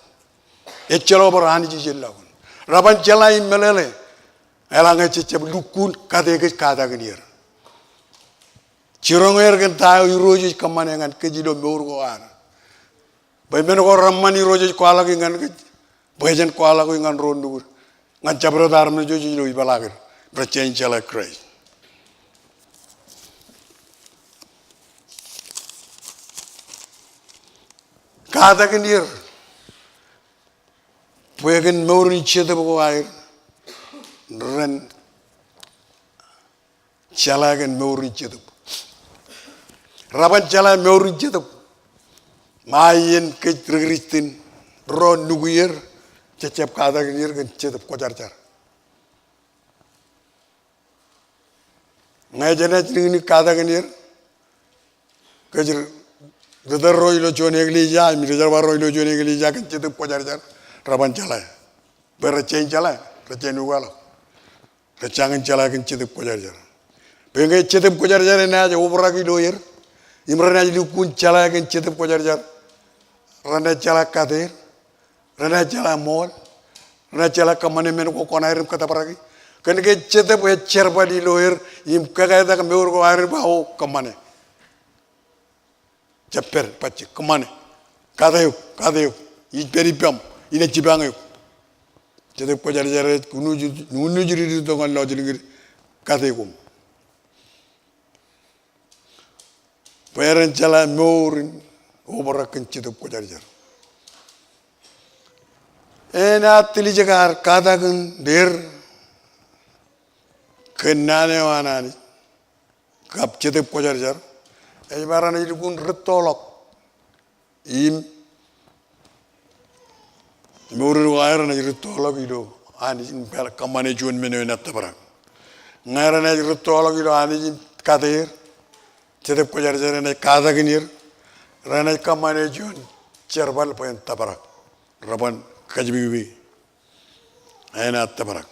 Ejjeḷọk bar Anij ijellọkun. Reban jeḷā im meḷeḷe. Eḷaññe jej jab lukkuun kate kōj katakin er. Jiroñ er kōn ta eo Irooj ej kōṃṃane ñan kōj ilo mour ko ad. Bwe men ko reṃṃan Irooj ej kwaḷọki ñan kōj, bwe jen kwaḷọki ñan ro nukud, ñan jabdewōt armej eo ej ilo ipeḷaakin, rej jañin jeḷā Kraist. Katakin er, bwe kōn mour in jetōb ko aer, ren jeḷā kōn mour in jetōb. Reban jeḷā mour in jetōb. Ṃae iien kōj ri Kristian, ro nuku er, jej jab katakin er kōn jetōb kwōjarjar. Ñe jenaaj niknik katakin er, kōj ri tōl ro ilo juon eklejia, im ri jerbal ro ilo juon eklejia kōn jetōb kwōjarjar, reban jeḷā. Bwe rej jañin jeḷā, rej jañin ukeḷọk. Rej jañin jeḷā kōn Jetōb Kwōjarjar. Bwe ñe Jetōb Kwōjarjar enaaj obrak ilo er, im renaaj lukkuun jeḷā kōn Jetōb Kwōjarjar, renaaj jeḷā kateer, renaaj jeḷā ṃool, renaaj jeḷā kōṃṃane men ko kwōn aer im kōtōbraki. Kōnke Jetōb ej jerbal ilo er, im kōketak mour ko aer im aō kōṃṃane. Jab pād, bajjek, kōṃṃane. Kate eok, kate eok. Ij pād ippaṃ, inaaj jipañ eok. Jetōb Kwōjarjar ej unuj, unuj ri rūtto ñan lọjilñid, kate koṃ. Bwe ren jeḷā mour in obrak kōn Jetōb Kwōjarjar. Enaaj tiljek ad katakin er kōn naan eo an Anij kab Jetōb Kwōjarjar, ej ba renaaj lukkuun rūttoḷọk. Im mour in ko aer renaaj rūttoḷọk ilo Anij im pād kōṃṃane juon men eo enaaj tōprak. Ñe renaaj rūttoḷọk ilo Anij im kateer, Jetōb Kwōjarjar enaaj katakin er, renaaj kōṃṃane juon jerbal bwe en tōprak. Reban kajjibikbi. Enaaj tōprak.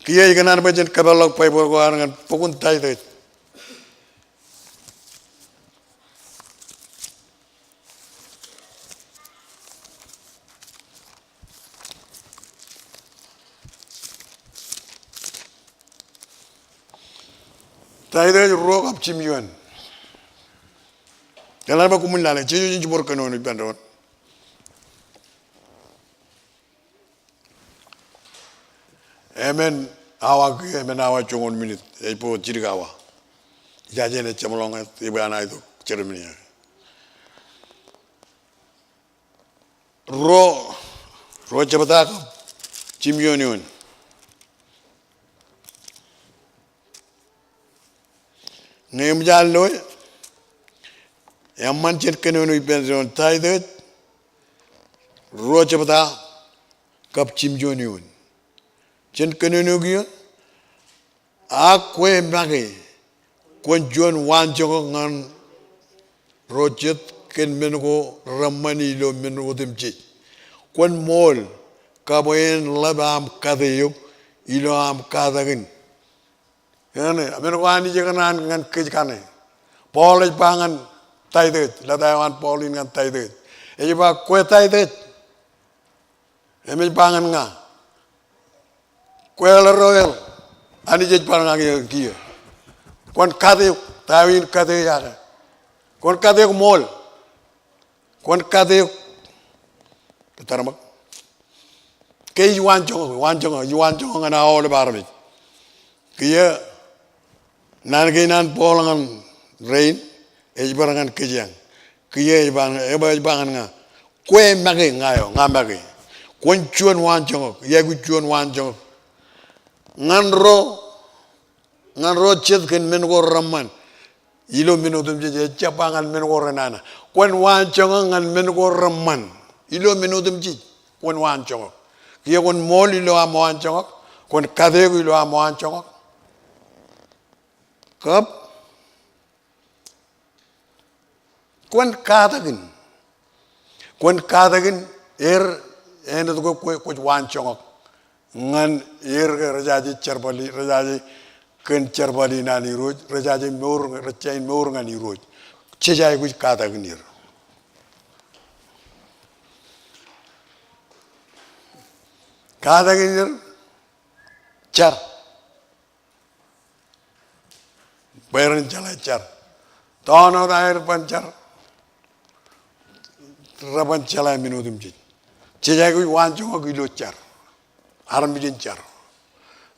Kiiō ikōṇaan bwe jen kōpeḷḷọk Baibōḷ ko ad ñan bok in Taitōs. Taitōs ruo kab jimjuon. Eḷaññe koṃwin lale, jeje jen jibwe kōnono ippān doon. Emān awa kiiō, emān awa joñoul minit, ej bwe jidik awa. Ijaje enaaj jeṃḷọk ñan, ebwe an aitok Jeremia. Ruo, ruo jebta kab jimjuon eoon. Ñe eṃōj an loe, eṃṃan jen kōnono ippān doon. Taitōs ruo jebta kab jimjuon eoon. Jen kōnono kiiō. Ak kwe make, kwōn juon waanjoñak ñan ro jet kōn men ko reṃṃan ilo men otemjej. Kwōn ṃool, kab en ḷap aṃ kate eok ilo aṃ katakin. Eñin, men ko Anij ekōṇaan ñan kōj kaṇe. Paul ej ba ñan Taitōs, lōta eo an Paul in ñan Taitōs. Ej ba, kwe Taitōs, im ej ba ñan ña, kwe ḷe ro el, Anij ej bar ña kiiō. Kwōn kate eok, ta eo in kate eok? Kwōn kate eok ṃool. Kwōn kate eok. Ke tōmak. Ke ij waanjoñak, waanjoñak, ij waanjoñak ñan aolep armej. Kiiō naan kein an Paul ñan rein, ej bar ñan kōj eñ. Kiiō ej ba, ej ba, ej ba ñan ña, kwe make, ña eo, ña make. Kwōn juon waanjoñak, iọkwe, juon waanjoñak. Ñan ro, ñan ro jet kōn men ko reṃṃan ilo men otemjej, ejjab ba ñan men ko renana. Kwōn waanjoñak ñan men ko reṃṃan ilo men otemjej. Kwōn waanjoñak. Kiiō kwōn ṃool ilo aṃ waanjoñak. Kwōn kate eok ilo aṃ waanjoñak. Kab kwōn katakin. Kwōn katakin er, āinwōt kwe, kwe, kwōj waanjoñak ñan er ke rejaje jerbal, rejaje kōn jerbal in an Irooj, rejaje mour, rejaje mour ñan Irooj. Jej aikuj katakin er. Katakin er, jar. Bwe ren jeḷā jar. Tọọn wōt aer ban jar. Reban jeḷā men otemjej. Jej aikuj waanjoñak ilo jar. Armej in jar.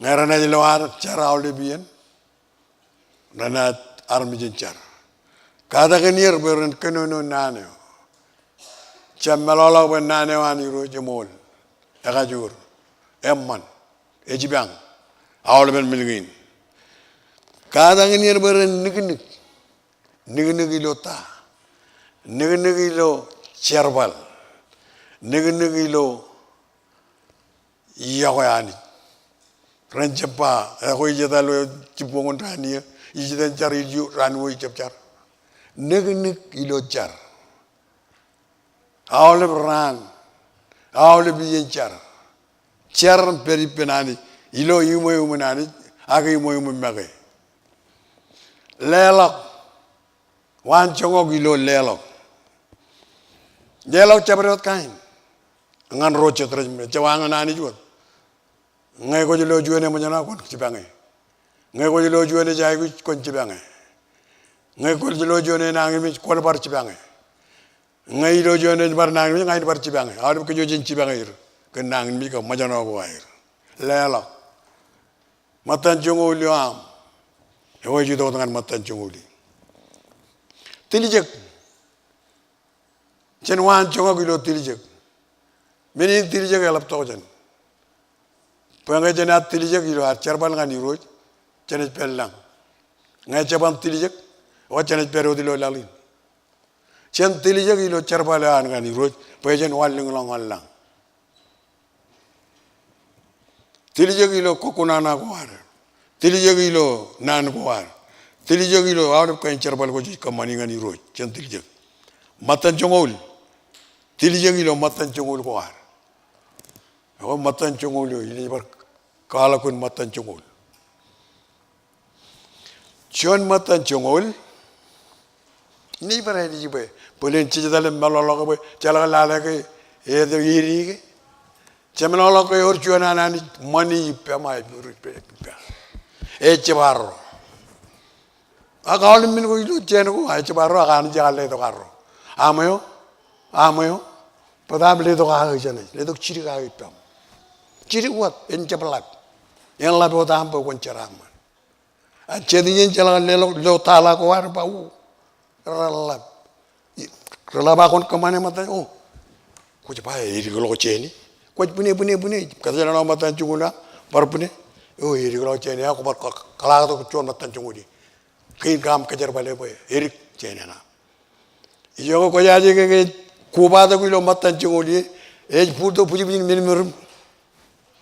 Ñe renaaj lo ad jar aolep iien, renaaj armej in jar. Katakin er bwe ren kōnono naan eo. Jab meḷọkḷọk bwe naan eo an Irooj eṃool, ekajoor, eṃṃan, ejipañ aolepen men kein. Katakin er bwe ren niknik. Niknik ilo ta? Niknik ilo jerbal. Niknik ilo iọkwe Anij. Ren jab ba, ekwe ij etal eo jibboñōn raan iiō, ij iten jar ilju, raan eo ijab jar. Niknik ilo jar. Aolep raan, aolep iien jar. Jar im pād ippān Anij. ilo iṃweo iṃōn Anij, ak iṃweo iṃōn make. Leḷọk. Waan joñak ilo leḷọk. Leḷọk jabdewōt kain. Ñan ro jet rej, jab ba ñan Anij wōt. Ñe kwōj lo juon eṃōjṇọ kwōn jipañe. Ñe kwōj lo juon ej aikuj kwōn jipañe. Ñe kwōj lo juon enañinmej kwōn bar jipañe. Ñe ilo juon ej bar nañinmej ña in bar jipañe. Aolep kōj jen jipañe er. Kōn nañinmej ko ṃōjṇọ ko aer. Leḷọk. Ṃōttan joñoul eo aṃ. Eo ej itok ñan ṃōttan joñoul e. Tiljek. Jen waan joñak ilo tiljek. Men in tiljek eḷap tokjān. Bwe ñe jen aō tiljek ilo ad jerbal ñan Irooj, jenaaj pād lañ. Ñe jeban tiljek, eo jenaaj pād wōt ilo laḷ in. Jen tiljek ilo jerbal eo an ñan Irooj, bwe jen wanlōñḷọk ñan lañ. Tiljek ilo kōkkuṇaṇa ko ad. Tiljek ilo naan ko ad. Tiljek ilo aolep kain jerbal ko jej kōṃṃani ñan Irooj. Jen tiljek. Ṃōttan joñoul. Tiljek ilo ṃōttan joñoul ko ad. Eo ṃōttan joñoul eo, inaaj bar kwaḷọk kōn ṃōttan joñoul. Juon ṃōttan joñoul. Inaaj bar ālij bwe, bōlen jej etal im meḷọkḷọk bwe, jeḷak lale ke, e, e, e, e, ke. Jemeḷọkḷọk ke ewōr juon an Anij ṃani ippaṃ, a, ippaṃ. Ejjab arro. Ak aolep men ko ilo jān ko, a, ejjab arro, ak Anij ekar letok arro. Aṃ eo, aṃ eo, bōtab letok aō jenaaj, letok jidik aō ippaṃ. Jidik wōt, en jab ḷap. En ḷap wōt aṃ bwe kwōn jeraaṃṃan. A jet iien jeḷak leḷọk lo tala ko ad ba, o, reḷap. Reḷap ak kwōn kōṃṃane ṃōttan, o, kwōj ba edikḷọk jān e. Kwōj bwine, bwine, bwine. Kōtḷọk ṃōttan joñoul aṃ, bar bwine. O, edikḷọk jān e, ak kwō bar kō-, kōḷaaktok juon ṃōttan joñoul e. Kein kaaṃ kōjerbale bwe edik jān eṇ aṃ. Ijoke kwōjaje ke, ke kobatok ilo ṃōttan joñoul e, ej bōktok bwijbwijin men in mour im.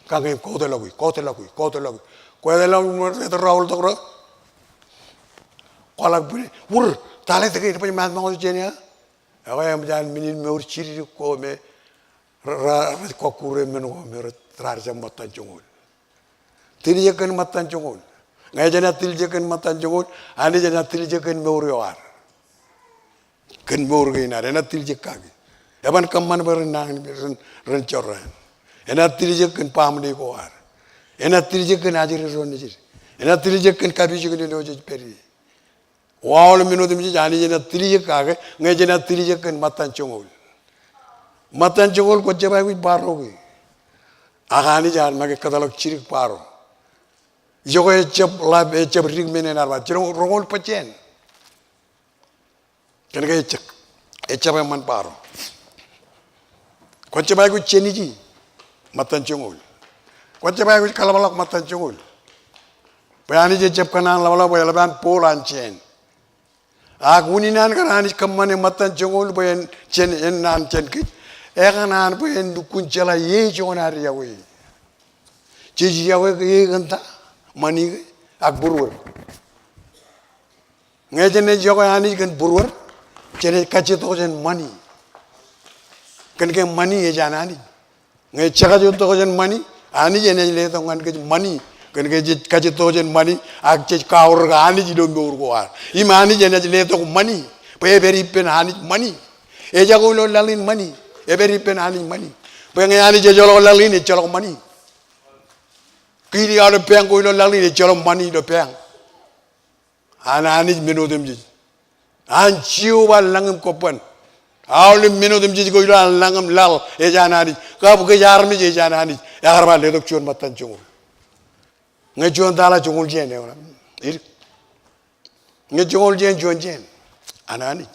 Kañe im kautḷọk e, kautḷọk e, kautḷọk e. Kwō etal im rej raoltok ro. Kwaḷọk bwine, wūr, tale tōke, rej baj ṃaanṃaantok jān e. Ekwe eṃōj an men in mour jidik ko me ra-, ra-, rej kọkkure men ko me rej, raar jab ṃōttan joñoul. Tiljek kōn ṃōttan joñoul. Ñe jenaaj tiljek kōn ṃōttan joñoul, Anij enaaj tiljek kōn mour eo ad. Kōn mour kein ad, enaaj tiljek kaki. Eban kōṃṃan bwe ren nañinmej, ren, ren jorrāān. Enaaj tiljek kōn baaṃle ko ad. Enaaj tiljek kōn ajri ro nejid. Enaaj tiljek kōn kapijuknen eo jej pād ie. Aolep men otemjej Anij enaaj tiljek kake, ñe jenaaj tiljek kōn ṃōttan joñoul. Ṃōttan joñoul kwōjab aikuj bar ro ke. Ak Anij ear make kōtḷọk jidik baro. Ijoke ejjab ḷap, ejjab dik men eṇ ad ba, jidik roñoul bōjjāān. Kōnke ejjab, ejjab eṃṃan baro. Kwōjab aikuj jāniji ṃōttan joñoul. Kwōjab aikuj kaḷapḷọk ṃōttan joñoul. Bwe Anij ejjab kōṇaan ḷapḷọk bwe eḷap an bowl an jāān. Ak unin an kar Anij kōṃṃane ṃōttan joñoul bwe en jān, en naan jān kōj. Ekōṇaan bwe en lukkuun jeḷā e juon ad iọkwe. Jej iọkwe e kōn ta, ṃani ke, ak būruod. Ñe jenaaj iọkwe Anij kōn būruod, jenaaj kajjittok jān ṃani. Kōnke ṃani ej an Anij. Ñe jekajjittok jān ṃani, Anij enaaj letok ñan kōj ṃani. Kōnke jej kajjittok jān ṃani, ak jej kaorōk Anij ilo mour ko ad. Im Anij enaaj letok ṃani. Bwe epād ippān Anij ṃani. Ejako ilo laḷ in ṃani. Epād ippān Anij ṃani. Bwe ñe Anij ejjeḷọk laḷ in, ejjeḷọk ṃani. Kiiō aolep bank ko ilo laḷ in, ejjeḷọk ṃani ilo bank. An Anij men otemjej. An Jeova lañ im kobban. Aolep men otemjej ko ilo an lañ im laḷ ej an Anij. Kab kōj armej ej an Anij. Ekar ba letok juon ṃōttan joñoul. Ñe juon tala joñoul jāān eo ṇe. Edik. Ñe joñoul jāān juon jāān. An Anij.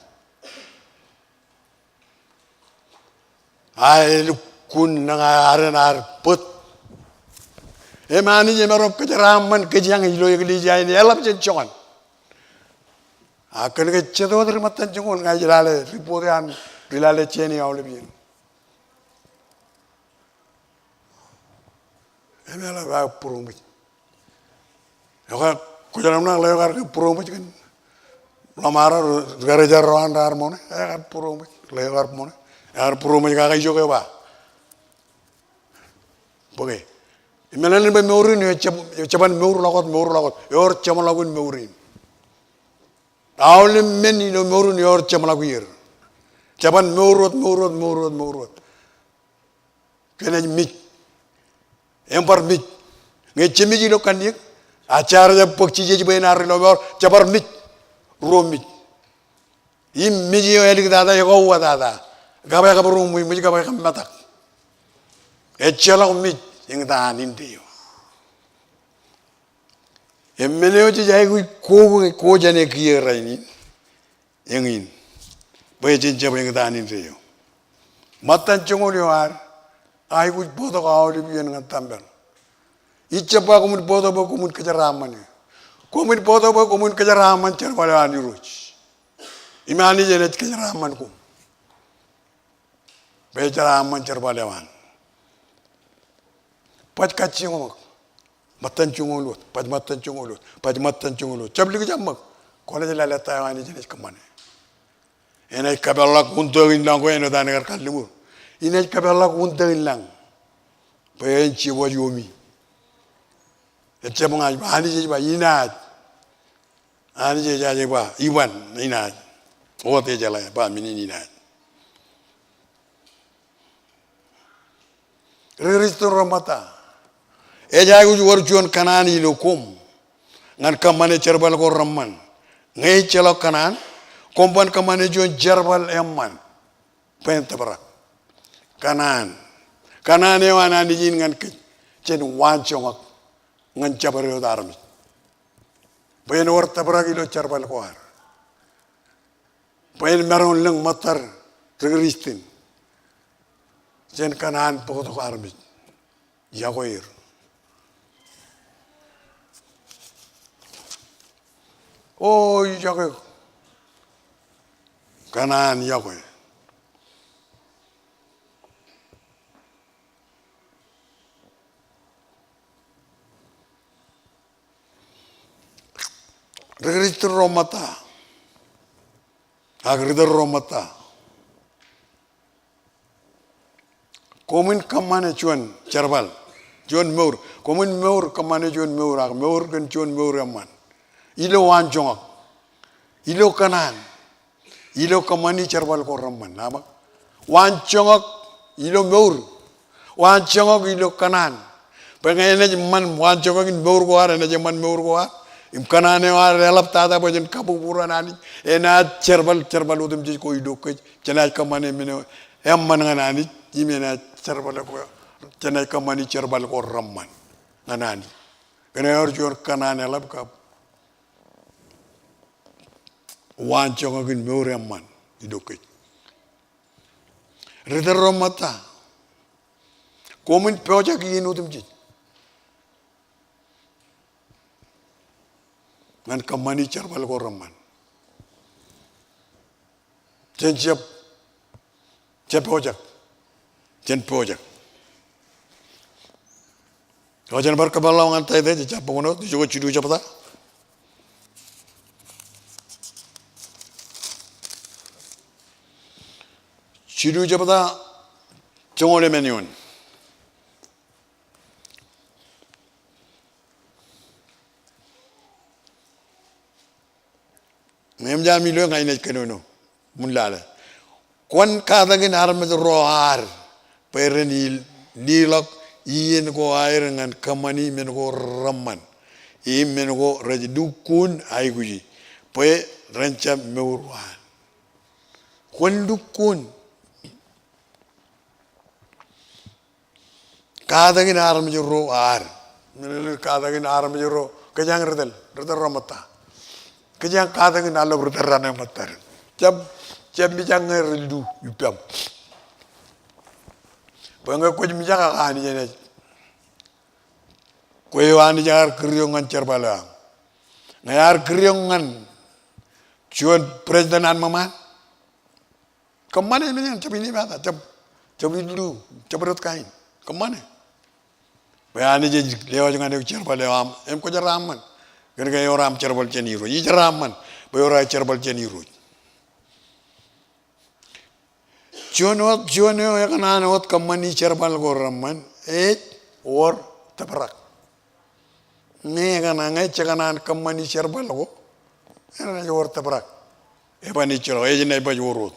A elukkuun nañ aren ad bōd. Im Anij emaroñ kōjeraaṃṃan kōj eañ ilo eklejia in eḷap jān joñan. A kōnke jet wōt ri ṃōttan joñoul ña ij lale report eo an ri lale jāne aolep iien. Im eḷap aō būroṃōj. Ekwe, kwōjeḷā ṇe ḷeo kar ke būroṃōj kōn ḷōṃaro, ri karijer ro an raar ṃoṇe, ekar būroṃōj, ḷeo kar ṃoṇe, ekar būroṃōj kake ijoke ba. Bōke, Meḷeḷein bwe mour in eo jab-, jeban mourḷọk wōt, mourḷọk wōt, ewōr jeṃḷọkin mour in. Aolep men ilo mour in ewōr jeṃḷọk er. Jeban mour wōt, mour wōt, mour wōt, mour wōt. Kōn ej mej. Im bar mej. Ñe jemej ilo kanniōk, ak jaar jab bōk jijeej bwe en arro ilo mour, jebar mej. Ruo mej. Im mej eo āliktata, ekauwatata. Kab ekabūroṃōj, mej kab ekabmetak. Ejjeḷọk mej eñtaan indeeo. Im men eo jej aikuj ko, ko jāne kiiō rainin, eñin. Bwe jen jab eñtaan indeeo. Ṃōttan joñoul eo ad, aikuj bōktok aolep iien ñan tempel. Ij jab ba koṃwin bōktok bwe koṃwin kōjeraaṃṃan eō. Koṃwin bōktok bwe koṃwin kōjeraaṃṃan jerbal eo an Irooj. Im Anij enaaj kōjeraaṃṃan koṃ. Bwe ejeraṃṃan jerbal eo an. Baj kajjioñ ṃōk. Ṃōttan joñoul wōt, baj ṃōttan joñoul wōt, baj ṃōttan joñoul wōt. Jab likjab ṃōk. Kwōnaaj lale ta eo Anij enaaj kōṃṃane. Enaaj kapeḷḷọk wūntōk in laññe āinwōt an kar kalliṃur. Enaaj kapeḷḷọk wūntōk in lañ. Bwe en jebwaj iomi. Ejjab ña ij ba, Anij ej ba, inaaj. Anij ejaje ba, iban, inaaj. Wōt ejeḷā ba men in inaaj. Ri Kūrjin ro ṃōtta. Ej aikuj wōr juon kōṇaan ilo koṃ. Ñan kōṃṃane jerbal ko reṃṃan. Ñe ejjeḷọk kōṇaan, koṃ ban kōṃṃane juon jerbal eṃṃan. Bwe en tōprak. Kōṇaan. Kōṇaan eo an Anij in ñan kōj. Jen waanjoñak. Ñan jabdewōt armej. Bwe en wōr tōprak ilo jerbal ko ad. Bwe en maroñ lōñ ṃōttad ri Kūrjin. Jān kōṇaan bōktok armej. Yokwe er. O, yokwe. Kōṇaan yokwe. Ri Kūrjin ro ṃōtta. Ak ri tōl ro ṃōtta. Koṃwin kōṃṃane juon jerbal. Juon mour. Koṃwin mour kōṃṃane juon mour. Ak mour kōn juon mour eṃṃan. Ilo waanjoñak. Ilo kōṇaan. Ilo kōṃṃani jerbal ko reṃṃan, aṃ ba. Waanjoñak ilo mour. Waanjoñak ilo kōṇaan. Bwe ñe enaaj eṃṃan waanjoñak in mour ko ad, enaaj eṃṃan mour ko ad. Im kōṇaan eo ad eḷaptata bwe jen kabukburan Anij. Enaaj jerbal, jerbal otemjej ko ilo kōj. Jenaaj kōṃṃane men eo eṃṃan ñan Anij. Im enaaj jerbal ko, jenaaj kōṃṃani jerbal ko reṃṃan ñan Anij. Kōn ewōr juon kōṇaan eḷap kab waanjoñak in mour eṃṃan ilo kōj. Ri tōl ro ṃōtta. Koṃwin pojak iien otemjej. Ñan kōṃṃani jerbal ko reṃṃan. Jen jab, jab pojak. Jen pojak. Eo jen bar kōpeḷḷọk ñan Taitōs, jab bōk wōt, ijoko jilu jebta. Jilu jebta, joñoul emān eoon. Ñe eṃōj ami lo ña inaaj kōnono. Ṃool lale. Kwōn katakin armej ro ad bwe ren il-, leḷọk iien ko aer ñan kōṃṃani men ko reṃṃan. Im men ko rej lukkuun aikuji. Bwe ren jab mour waan. Kwōn lukkuun. Katakin armej ro ad. Meḷeḷe katakin armej ro. Kōjeañ ri tōl, ri tōl ro ṃōtta. Kōjeañ katakin aḷap ri tōl raṇe ṃōttad. Jab, jab mijak ñe ren lu ippaṃ. Bwe ñe kwōj mijak ak Anij enaaj. Kwe eo Anij ear kūr eok ñan jerbal eo aṃ. Ñe ear kūr eok ñan juon president an ṃōṃaan. Kōṃṃane men eṇ, jab inepata, jab, jab illu, jab dot kain. Kōṃṃane. Bwe Anij ej lewōj ñan eok jerbal eo aṃ, im kwōjeraaṃṃan. Kōnke ewōr aṃ jerbal jān Irooj. Ijeraaṃṃan, bwe ewōr aō jerbal jān Irooj. Juon wōt, juon eo ekōṇaan wōt kōṃṃani jerbal ko reṃṃan, ej wōr tōprak. Ñe ekōṇaan, ñe jekōṇaan kōṃṃani jerbal ko, enaaj wōr tōprak. Eban ejjeḷọk, ej naaj baj wōr wōt.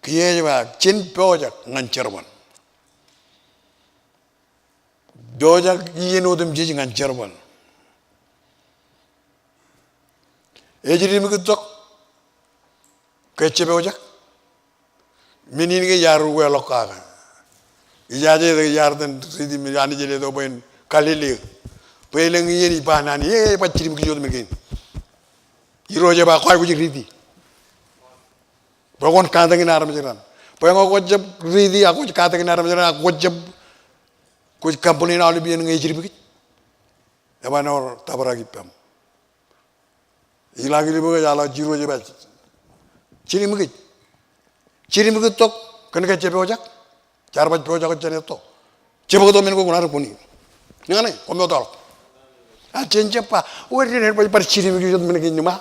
Kiiō ej ba, jen pojak ñan jerbal. Pojak iien otemjej ñan jerbal. Ej dim kōttok ke jepojak. Men in ke iar ukeḷọk kake. Ijaje ke iar itōn riiti me Anij ear letok bwe en Galili. Bwe elōñ iien ij ba naan in, e, ej ba jidim kōj wōt men kein. Irooj ej ba kwaikuj riiti. Bwe kwōn katakin armej raṇ. Bwe ñe kwōj jab riiti, ak kwōj katakin armej raṇ, ak kwōj jab, kwōj complain aolep iien ñe ej jidim kōj. Eban wōr tōprak ippaṃ. Ij lale ilo bok ej ba, Irooj ej ba, jidim kōj. Jidim kōttok kōn ke jepojak. Jaar baj pojak eo jān etto. Jebōktok men ko kuṇaad bōni. Eñṇe, koṃ wōt ḷọk. A jen jab ba, wōr ren ej baj bar jidim kōj wōt men kein ḷōṃa.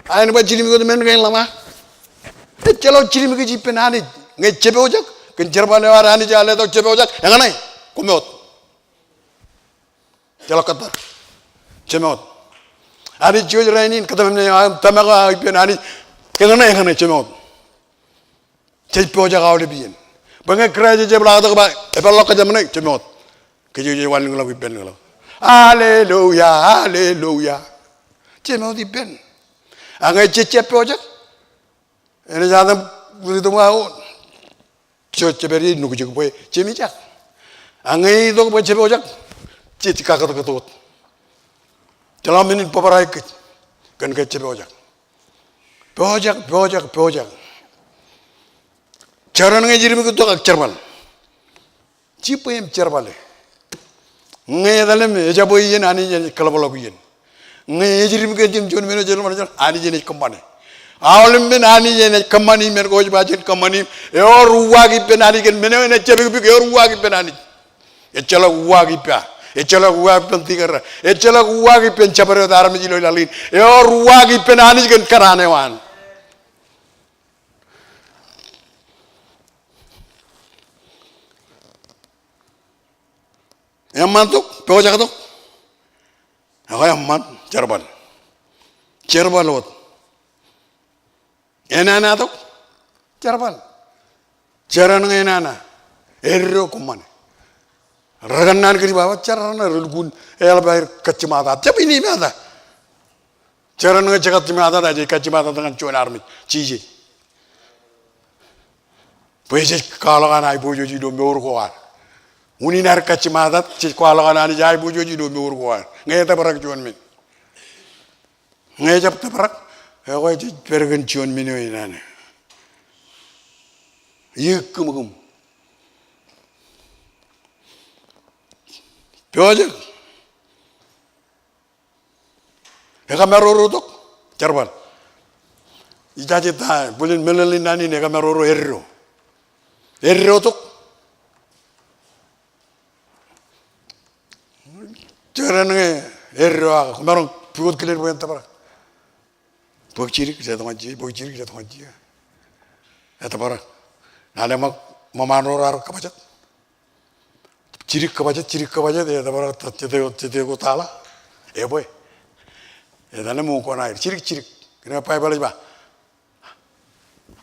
A en baj jidim kōj wōt men kein ḷōṃa. Ejjeḷọk jidim kōj ippān Anij. Ñe jepojak kōn jerbal eo ad Anij ear letok jepojak. Eñṇe, koṃ wōt. Ejjeḷọk kōttar. Jemọt. Anij jouj rainin kōtmān eo aṃ, tōmak eo aṃ ippān Anij. Eñṇe, eñṇe, jemọt. Jej pojak aolep iien. Bwe ñe Kraist ej jepḷaaktok ba, epeḷḷọk kōj eṃṃan, jemọt. Kōj jej wanlōñḷọk ippān ḷọk. Hallelujah, hallelujah. Jemọt ippān. A ñe jej jab pojak, enaaj atam ri tōṃa wōt. Jej jeped ej nukjek bwe jemijak. A ñe ej itok bwe jepojak, jej kakōtkōt wōt. Jeḷā men in bōbrae kōj kōn ke jepojak. Pojak, pojak, pojak. Jeraṇ ñe ej jidim kōttok ak jerbal. Jibwe im jerbale. Ñe etal im ejabwe iien, Anij enaaj kōḷapḷọk iien. Ñe ej jidim kōj im juon men eo jerbal, Anij enaaj kōṃṃane. Aolep men Anij enaaj kōṃṃane im men ko ej ba jen kōṃṃane im ewōr uwaak ippān Anij kōn men eo enaaj jepikpik, ewōr uwaak ippān Anij. Ejjeḷọk uwaak ippa. Ejjeḷọk uwaak ippān tikōrā. Ejjeḷọk uwaak ippān jabdewōt armej ilo laḷ in. Ewōr uwaak ippān Anij kōn kōṇaan eo an. Eṃṃan tok, pojak tok. Ak eṃṃan, jerbal. Jerbal wōt. Enana tok, jerbal. Jeraṇ ñe enana, eddo kōṃṃane. Rekōṇaan kōj ba, ba jeraṇ ṇe, relukkuun eḷap aer kajjimata. Jab inepata. Jeraṇ ñe jekajjimata, jej kajjimata ñan juon armej, jijej. Bwe jej kwaḷọk an aiboojoj ilo mour ko ad. Unin ad kajjimata, jej kwaḷọk an Anij aiboojoj ilo mour ko ad. Ñe etōprak juon men. Ñe ejab tōprak, ekwe jej pād kōn juon men eo enana. Ikkūmkūm. Pojak. Ekamaroro tok, jerbal. Ijaje ta, bōlen meḷeḷe in naan in ekamaroro eddo. Eddo tok. Jeraṇ ñe eddo ak kwōmaroñ pukot kilen bwe en tōprak. Bōk jidik, jet ñan jidik, bōk jidik, jet ñan jidik. Etōprak. Lale ṃōk ṃōṃaan ro raar kōbajet. Jidik kōbajet, jidik kōbajet, etōprak ta, jete, jete ko tala. Ebwe. Etale ṃōk kōṇaan. Jidik, jidik. Kōnke Baibōḷ ej ba.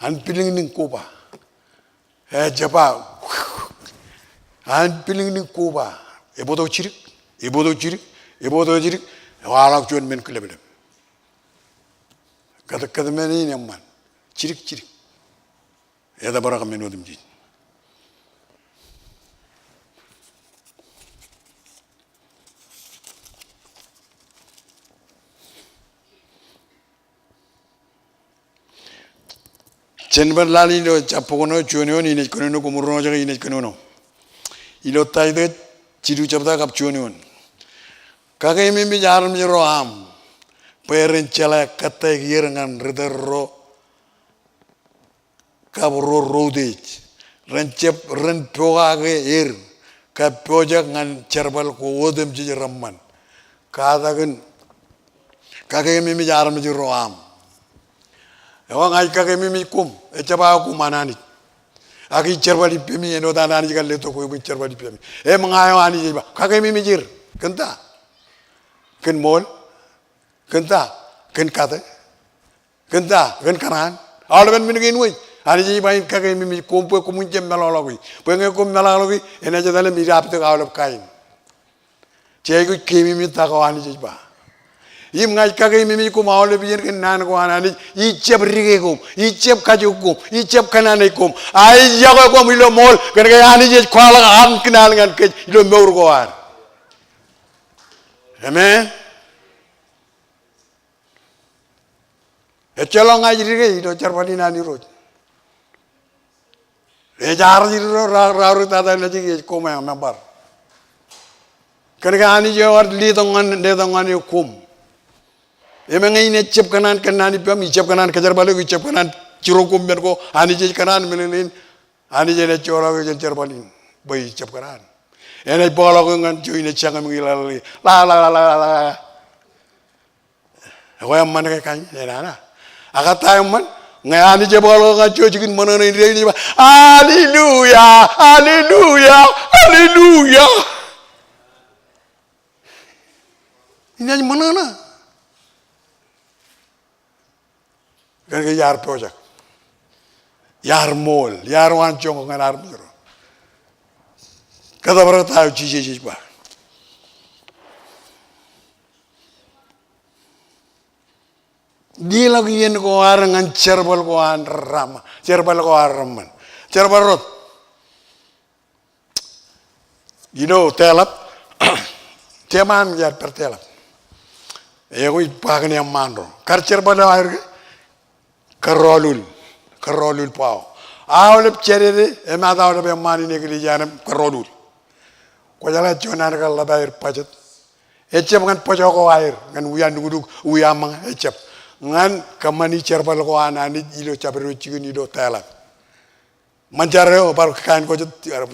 An pilingning ko ba. E, ejjab ba. An pilingning ko ba. Ebōktok jidik, ebōktok jidik, ebōktok jidik. Ewaḷọk juon men kileplep. Kōt, kōtmāne in eṃṃan. Jidik, jidik. Etōprak men otemjej. Jen bar lale ilo jab bok ṇe, juon eoon, inaaj kōnono, koṃ ro ṇe, inaaj kōnono. Ilo Taitōs jilu jebta kab juon eoon. Kakeememej armej ro aṃ bwe ren jeḷā kōttāik er ñan ri tōl ro kab ro ro utiej, ren jab, ren pokake er kab pojak ñan jerbal ko otemjej reṃṃan. Katakin kakeememej armej ro aṃ. Ekwe ña ij kakeememej koṃ, ejjab aō koṃ an Anij. Ak ij jerbal ippemi, āinwōt an Anij kar letok kwe bwe in jerbal ippemi. Im ña eo, Anij ej ba, kakeememej er. Kōn ta? Kōn ṃool. Kōn ta? Kōn kate. Kōn ta? Kōn kōṇaan. Aolepen men kein wōj, Anij ej ba in kakeememej koṃ bwe koṃwin jab meḷọkḷọki. Bwe ñe koṃ meḷọkḷọki, enaaj etal im ij aptōk aolep kain. Jej aikuj keememej ta ko Anij ej ba. Im ña ij kakeememej koṃ aolep iien kōn naan ko an Anij, ij jab dike koṃ, ij jab kajook koṃ, ij jab kōṇaan koṃ. A ij yokwe koṃ ilo ṃool, kōnke Anij ej kwaḷọk an kōṇaan ñan kōj ilo mour ko ad. Amen. Ejjeḷọk ña ij dike ilo jerbal in an Irooj. Ej arjir ro ra, raorōk tata lejik ej koṃ eṃ, eṃ bar. Kōnke Anij eo ear letok ñan, letok ñan eok koṃ. Im ñe in ejjab kōṇaan kōnnaan ippaṃ, ijjab kōṇaan kōjerbal eok, ijjab kōṇaan jiroñ koṃ men ko Anij ej kōṇaan, meḷeḷein Anij enaaj joḷọk eok jān jerbal in bwe ijjab kōṇaan. Enaaj bōkḷọk eok ñan juon ej jañem im ḷaḷḷọk, ḷaḷḷọk, ḷaḷḷọk, ḷaḷḷọk. Ekwe eṃṃan ke kain, enana? Ak ta eṃṃan? Ñe Anij ebōkḷọk ñan juon jikin ṃōṇōṇō in dān in ej ba, "Alleluia, alleluia, alleluia." Inaaj ṃōṇōṇō. Kōnke iar pojak. Iar ṃool, iar waan joñak ñan armej ro. Kōtōpar ta eo Jisōs ej ba. Leḷọk iien ko ad ñan jerbal ko an Rama, jerbal ko an Rōṃṃan. Jerbal rot. Ilo Teḷap, teṃaan iar pād Teḷap. Ekwe ij ba kōn eṃṃaan ro. Kar jerbal eo aer ke? Kōrọọlul, kōrọọlul bao. Aolep Jādede, emaat aolep eṃṃaan in eklejia eṇ im kōrọọlul. Kwōjeḷā juon an kar ḷap aer budget. Ejjab ñan bōjọ ko aer, ñan wia nuknuk, wia ṃōñā, ejjab. Ñan kōṃṃani jerbal ko an Anij ilo jabdewōt jikin ilo Teḷap. Ṃōn jar eo, bar kain ko jet,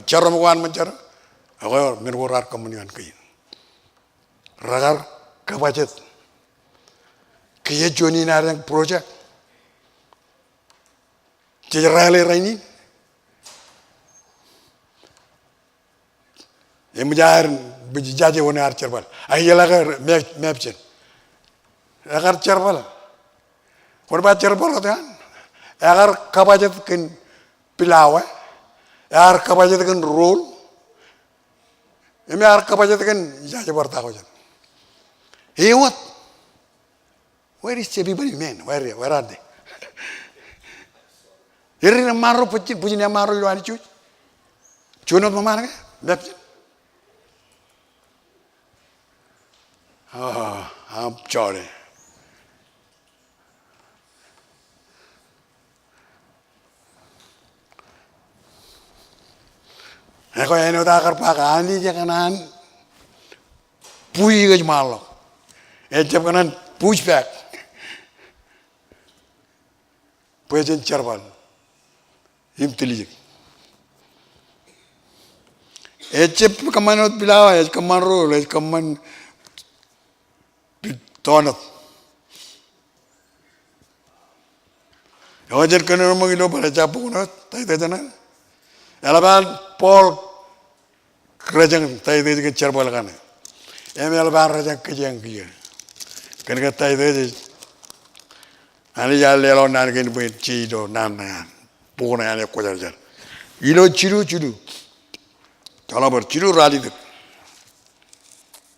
jarom ko an ṃōn jar eo. Ekwe men ko raar kōṃṃani ñan kein. Rekar kōbajjet. Kiiō juon in ad eñ project. Jej rally rainin. Eṃōj aer, bwijjaje wōn ear jerbal. Ak ijeḷā ke map, map jen. Ekar jerbal. Kwōn ba jerbal wōt eṇ. Ekar kōbajjet kōn pilawa. Ekar kōbajjet kōn roll. Im ekar kōbajjet kōn ijaje bar ta ko jen. Ewōt. Where is everybody, man? Where, where are they? Erin eṃṃaan ro, bwijin, bwijin eṃṃaan ro ilo Anij jej. Juon wōt ṃōṃaan ke? Map jen. Oh, I'm sorry. Ekwe āinwōt aō kar ba ke Anij ekōṇaan push kōj ṃaanḷọk. Ejjab kōṇaan push back. Bwe jen jerbal im tiljek. Ejjab kōṃṃan wōt pilawa, ej kōṃṃan roll, ej kōṃṃan pi-, donut. Eo jen kōnono ṃōk ilo bar ejja bok ṇe, tithe ṇe. Eḷap an Paul rejjañ tithe kōn jerbal kaṇe. Im eḷap an rejjañ kōjeañ kiiō. Kōnke tithe ej, Anij ear leḷọk naan kein bwe en je ilo naan ṇe an. Bok ṇe an ekwōjarjar. Ilo jilu, jilu. Joḷọk bar jilu ralitōk.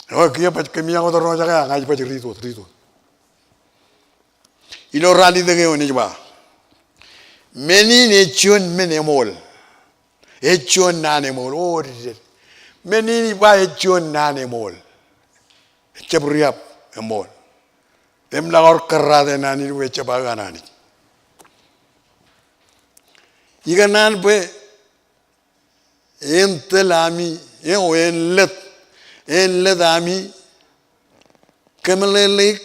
Ekwe kiiō baj kōmij wōt roñjake, ña ij baj ri wōt, ri wōt. Ilo ralitōk eo enaaj ba, men in ej juon men eṃool. Ej juon naan eṃool. O, dikdek. Men in ij ba ej juon naan eṃool. Ejjab riab, eṃool. Im lọk aor kōrraate naan in bwe ejjab aō an Anij. Ikōṇaan bwe en tōl ami, eo, en lōt, en lōt ami kōmeḷeḷeik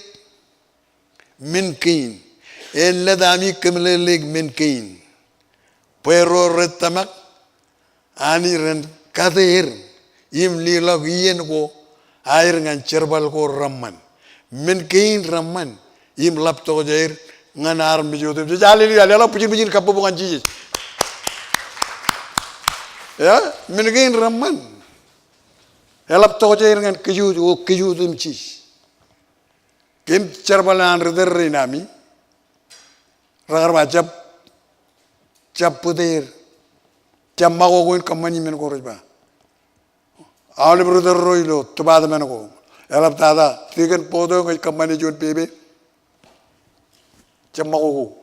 men kein. En lōt ami kōmeḷeḷeik men kein. Bwe ro rej tōmak Anij ren kate er im leḷọk iien ko aer ñan jerbal ko reṃṃan. Men kein reṃṃan im ḷap tokjāer ñan armej otemjej. Alleluia. Leḷọk bwijin bwijin kabbokbok ñan Jisōs. Eo, men kein reṃṃan. Eḷap tokjāer ñan kōj wōt, o kōj wōt im jej. Kōm jerbal an ri tōl rein ami. Rekar ba jab, jab bōteer. Jab ṃakoko in kōṃṃani men ko rej ba. Aolep ri tōl ro ilo department ko. Eḷaptata, dikon, bōktok, ñe ej kōṃṃane juon pepe, jab ṃakoko.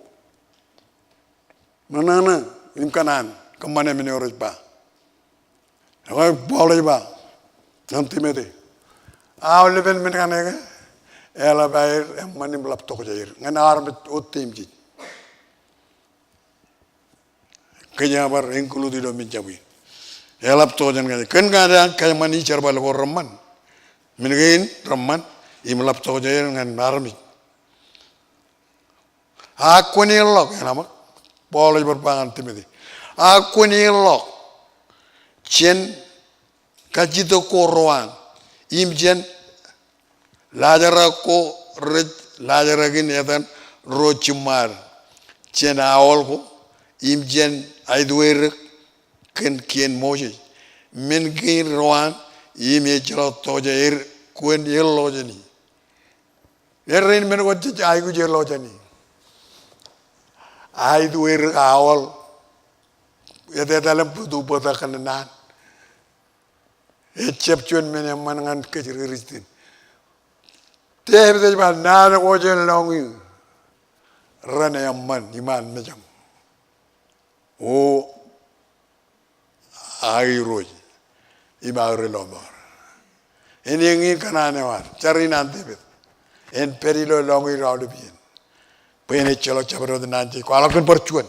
Ṇaṇaṇa im kōṇaan kōṃṃane men eo rej ba. Ekwe Paul ej ba ñan Timote, aolepen men kaṇe ke eḷap aer eṃṃan im ḷap tokjāer ñan armej wōt im jej. Kōj bar include ilo men jab in. Eḷap tokjān kōn ña, kōn ña ij kōṃṃani jerbal ko reṃṃan. Men kein reṃṃan im ḷap tokjāer ñan armej. Ak kwōn ilọk, eṇ ṃōk, Paul ej bar ba ñan Timote. Ak kwōn ilọk jān kajjitōk ko rewaan, im jān laajrak ko rej laajrakin etan ro jiṃṃaad, jān aolep ko, im jān aetweirōk kōn kien Moses. Men kein rewaan, im ejjeḷọk tokjāer, kwōn ilọk jāni. Errein men ko jej aikuj ilọk jāni. Aetweirōk, aolep, etetal im bōtu bōtōk kōn naan. Ejjab juon men eṃṃan ñan kōj ri Kristian. Dāvīd ej ba naan ko jān lọñiō ren eṃṃan iṃaan mejaṃ. O aō Irooj im aō ri lọmọọr. Eñin kōṇaan eo ad, jar in an Dāvīd. En pād ilo lọñiō ilo aolep iien. Bwe en ejjeḷọk jabdewōt naan jej kwaḷọk kōn bar juon.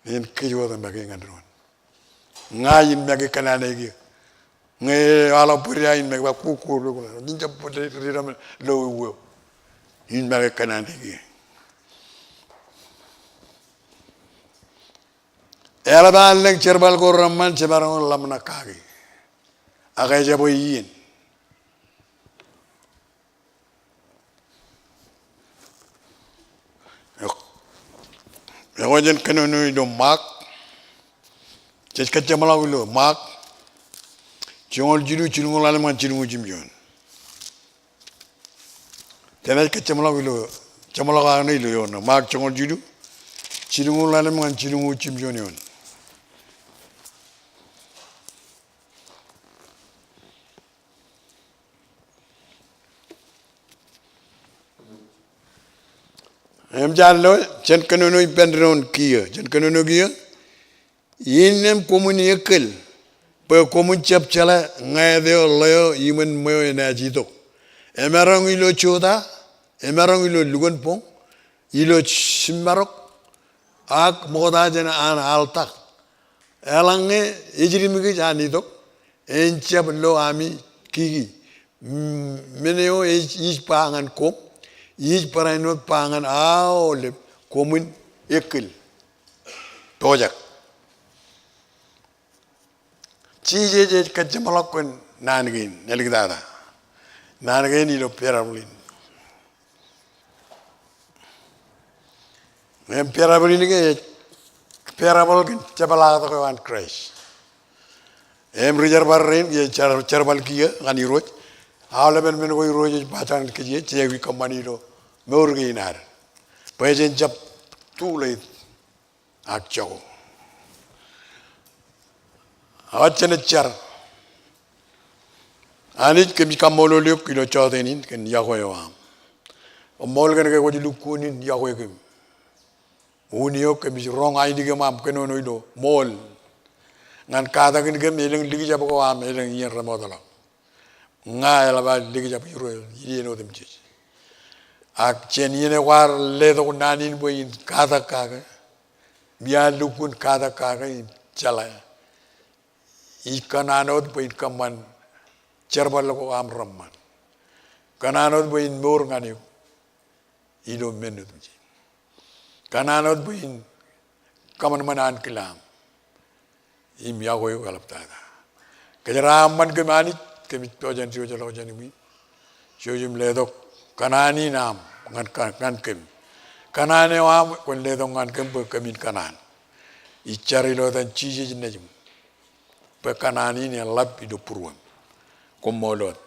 En kōj wōt make ñan doon. Ña in make kōṇaan e kiiō. Ñe eḷap bōd ia in make ba kukkuun lo, in jab bōd ri, ri, ri, lo iweo. In make kōṇaan e kiiō. Eḷap an lōñ jerbal ko reṃṃan jemaroñ ḷōmṇak kaki. Ak ejjab bwe iien. Ekwe, ekwe jen kōnono ilo Mak. Jej kajjeṃḷọk ilo Mak. Joñoul jilu, jilñuul ḷalem ñan jilñuul jimjuon. Jenaaj kajjeṃḷọk ilo, jeṃḷọk aō ṇe ilo eoon ṇe. Mak joñoul jilu, jilñuul ḷalem ñan jilñuul jimjuon eoon. Im jaar lo, jen kōnono ippān doon kiiō, jen kōnono kiiō. Innām koṃwin ekkōl, bwe koṃwin jab jeḷā ñāāt eo, ḷeo, iṃōn ṃweo enaaj itok. Emaroñ ilo jota, emaroñ ilo lukkuun boñ, ilo jimmarok, ak ṃokta jān an altak. Eḷaññe ej dim kōj an itok, en jab lo ami kiki. Mm, men eo ij, ij ba ñan koṃ, ij barāinwōt ba ñan aolep, koṃwin ekkōl. Pojak. Jisōs ej kajjeṃḷọk kōn naan kein, āliktata. Naan kein ilo parable in. Im parable in ke ej parable kōn jepḷaaktok eo an Kraist. Im ri jerbal rein, ej jer-, jerbal kiiō ñan Irooj. Aolepen men ko Irooj ej ba jān kōj, jej aikuj kōṃṃani ilo mour kein ad. Bwe jen jab too late ak jako. Ak jenaaj jar. Anij, kōmij kaṃṃoolol eok ilo jọteen in kōn yokwe eo aṃ. Koṃṃool kōn ke kwōj lukkuun in yokwe kōm. Unin eo kōmij roñ ainikien aṃ kōnono ilo ṃool ñan katakin kōm elōñ likjab ko aṃ elōñ iien remootḷọk. Ña eḷap aō likjab Irooj iien otemjej. Ak jān iien eo kwaar letok naan in bwe in katak kake, im iar lukkuun katak kake im jeḷā. Ij kōṇaan wōt bwe in kōṃṃan jerbal ko aṃ reṃṃan. Kōṇaan wōt bwe in mour ñan eok ilo men otemjej. Kōṇaan wōt bwe in kōṃanṃan ankilaan aṃ im yokwe eok eḷaptata. Kōjeraaṃṃan kōm Anij, kōmij pojak in jouj ḷọk jān iṃwiin. Jouj im letok kōṇaan in aṃ ñan, ñan kōm. Kōṇaan eo aṃ kwōn letok ñan kōm bwe kōmin kōṇaan. Ij jar ilo etan Jisōs Nejūṃ. bwe kanaan in eḷap ilo būruōm. Koṃṃool wōt.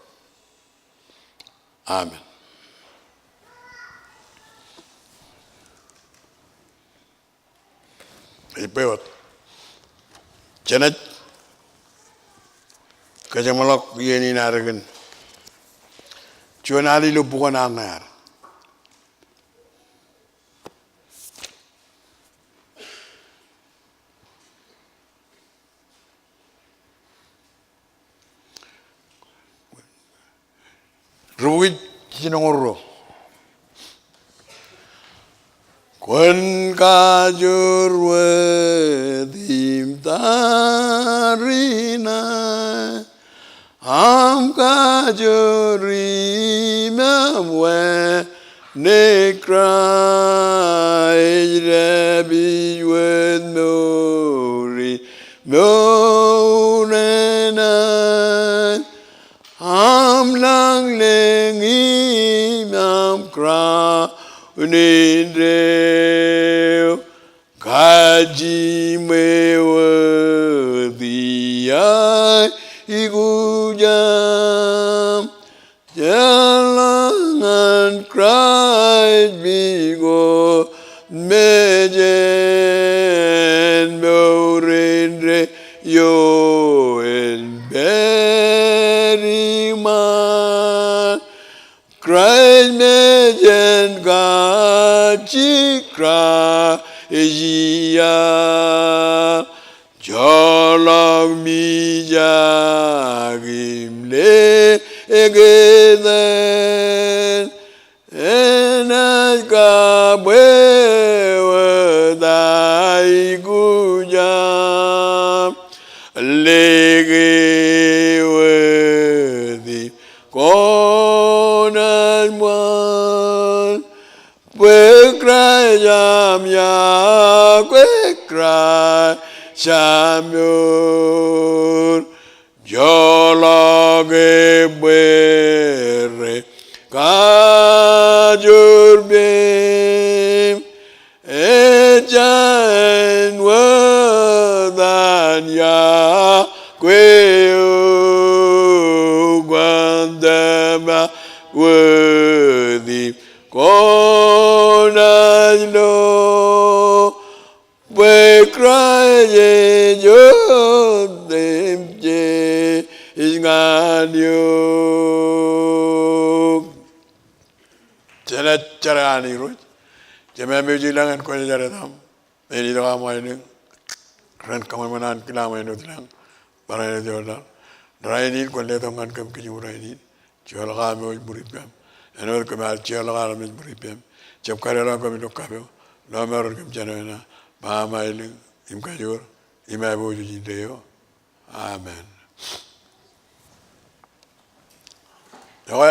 Amen. Ij bwe wōt. Jenaaj kajeṃḷọk iien in ad kōn juon al ilo bukun Anṇe ad. Rubukwi jilñoul ruo. Kwōn kajoor wōt im tariṇae, aṃ kajoor im aṃ wānōk Kraist, dāpij wōt mour in mour eṇ an aṃ lañlōñ im aṃ crown indeeo. Kajiṃwe wōt iaikuj aṃ jeorḷọk ñan Kraist, pukot mejān mour indeeo en pād iṃaan. Kraist mejān kajjitōk, Kraist iaḷ joorḷọk mijak im leketeṇ. Enaaj kabwe wōt aikuj aṃ leke wōt im koṇaaj ṃool. Bwe Kraist aṃ iọkwe, Kraist aṃ mour, joorḷọk ebbeer kajoor peiṃ. Ejja en wōt an iọkwe eok, kwōn tōmak wōt im koṇaaj lo. Bwe Kraist ej wōt im Jeje ñan eok. Jenaaj jar an Irooj. Jemem eo ej ilañ, en kwōjarjar etaṃ. En itok aṃ aelōñ ren kōṃanṃan an kōl aṃ āinwōt ilañ, barāinwōt eoon laḷ. Rainin kwōn letok ñan kōm kijem rainin. Jeorḷọk aṃ eo ej ṃur ippām. Āinwōt kōm ar jeorḷọk armej ṃur ippām. Jab kadeḷọñ kōm ilo kapo, lọmọọr kōm jān oṇāṇ. Ba aṃ aelōñ im kajoor im aiboojoj indeeo. Amen. Ekwe,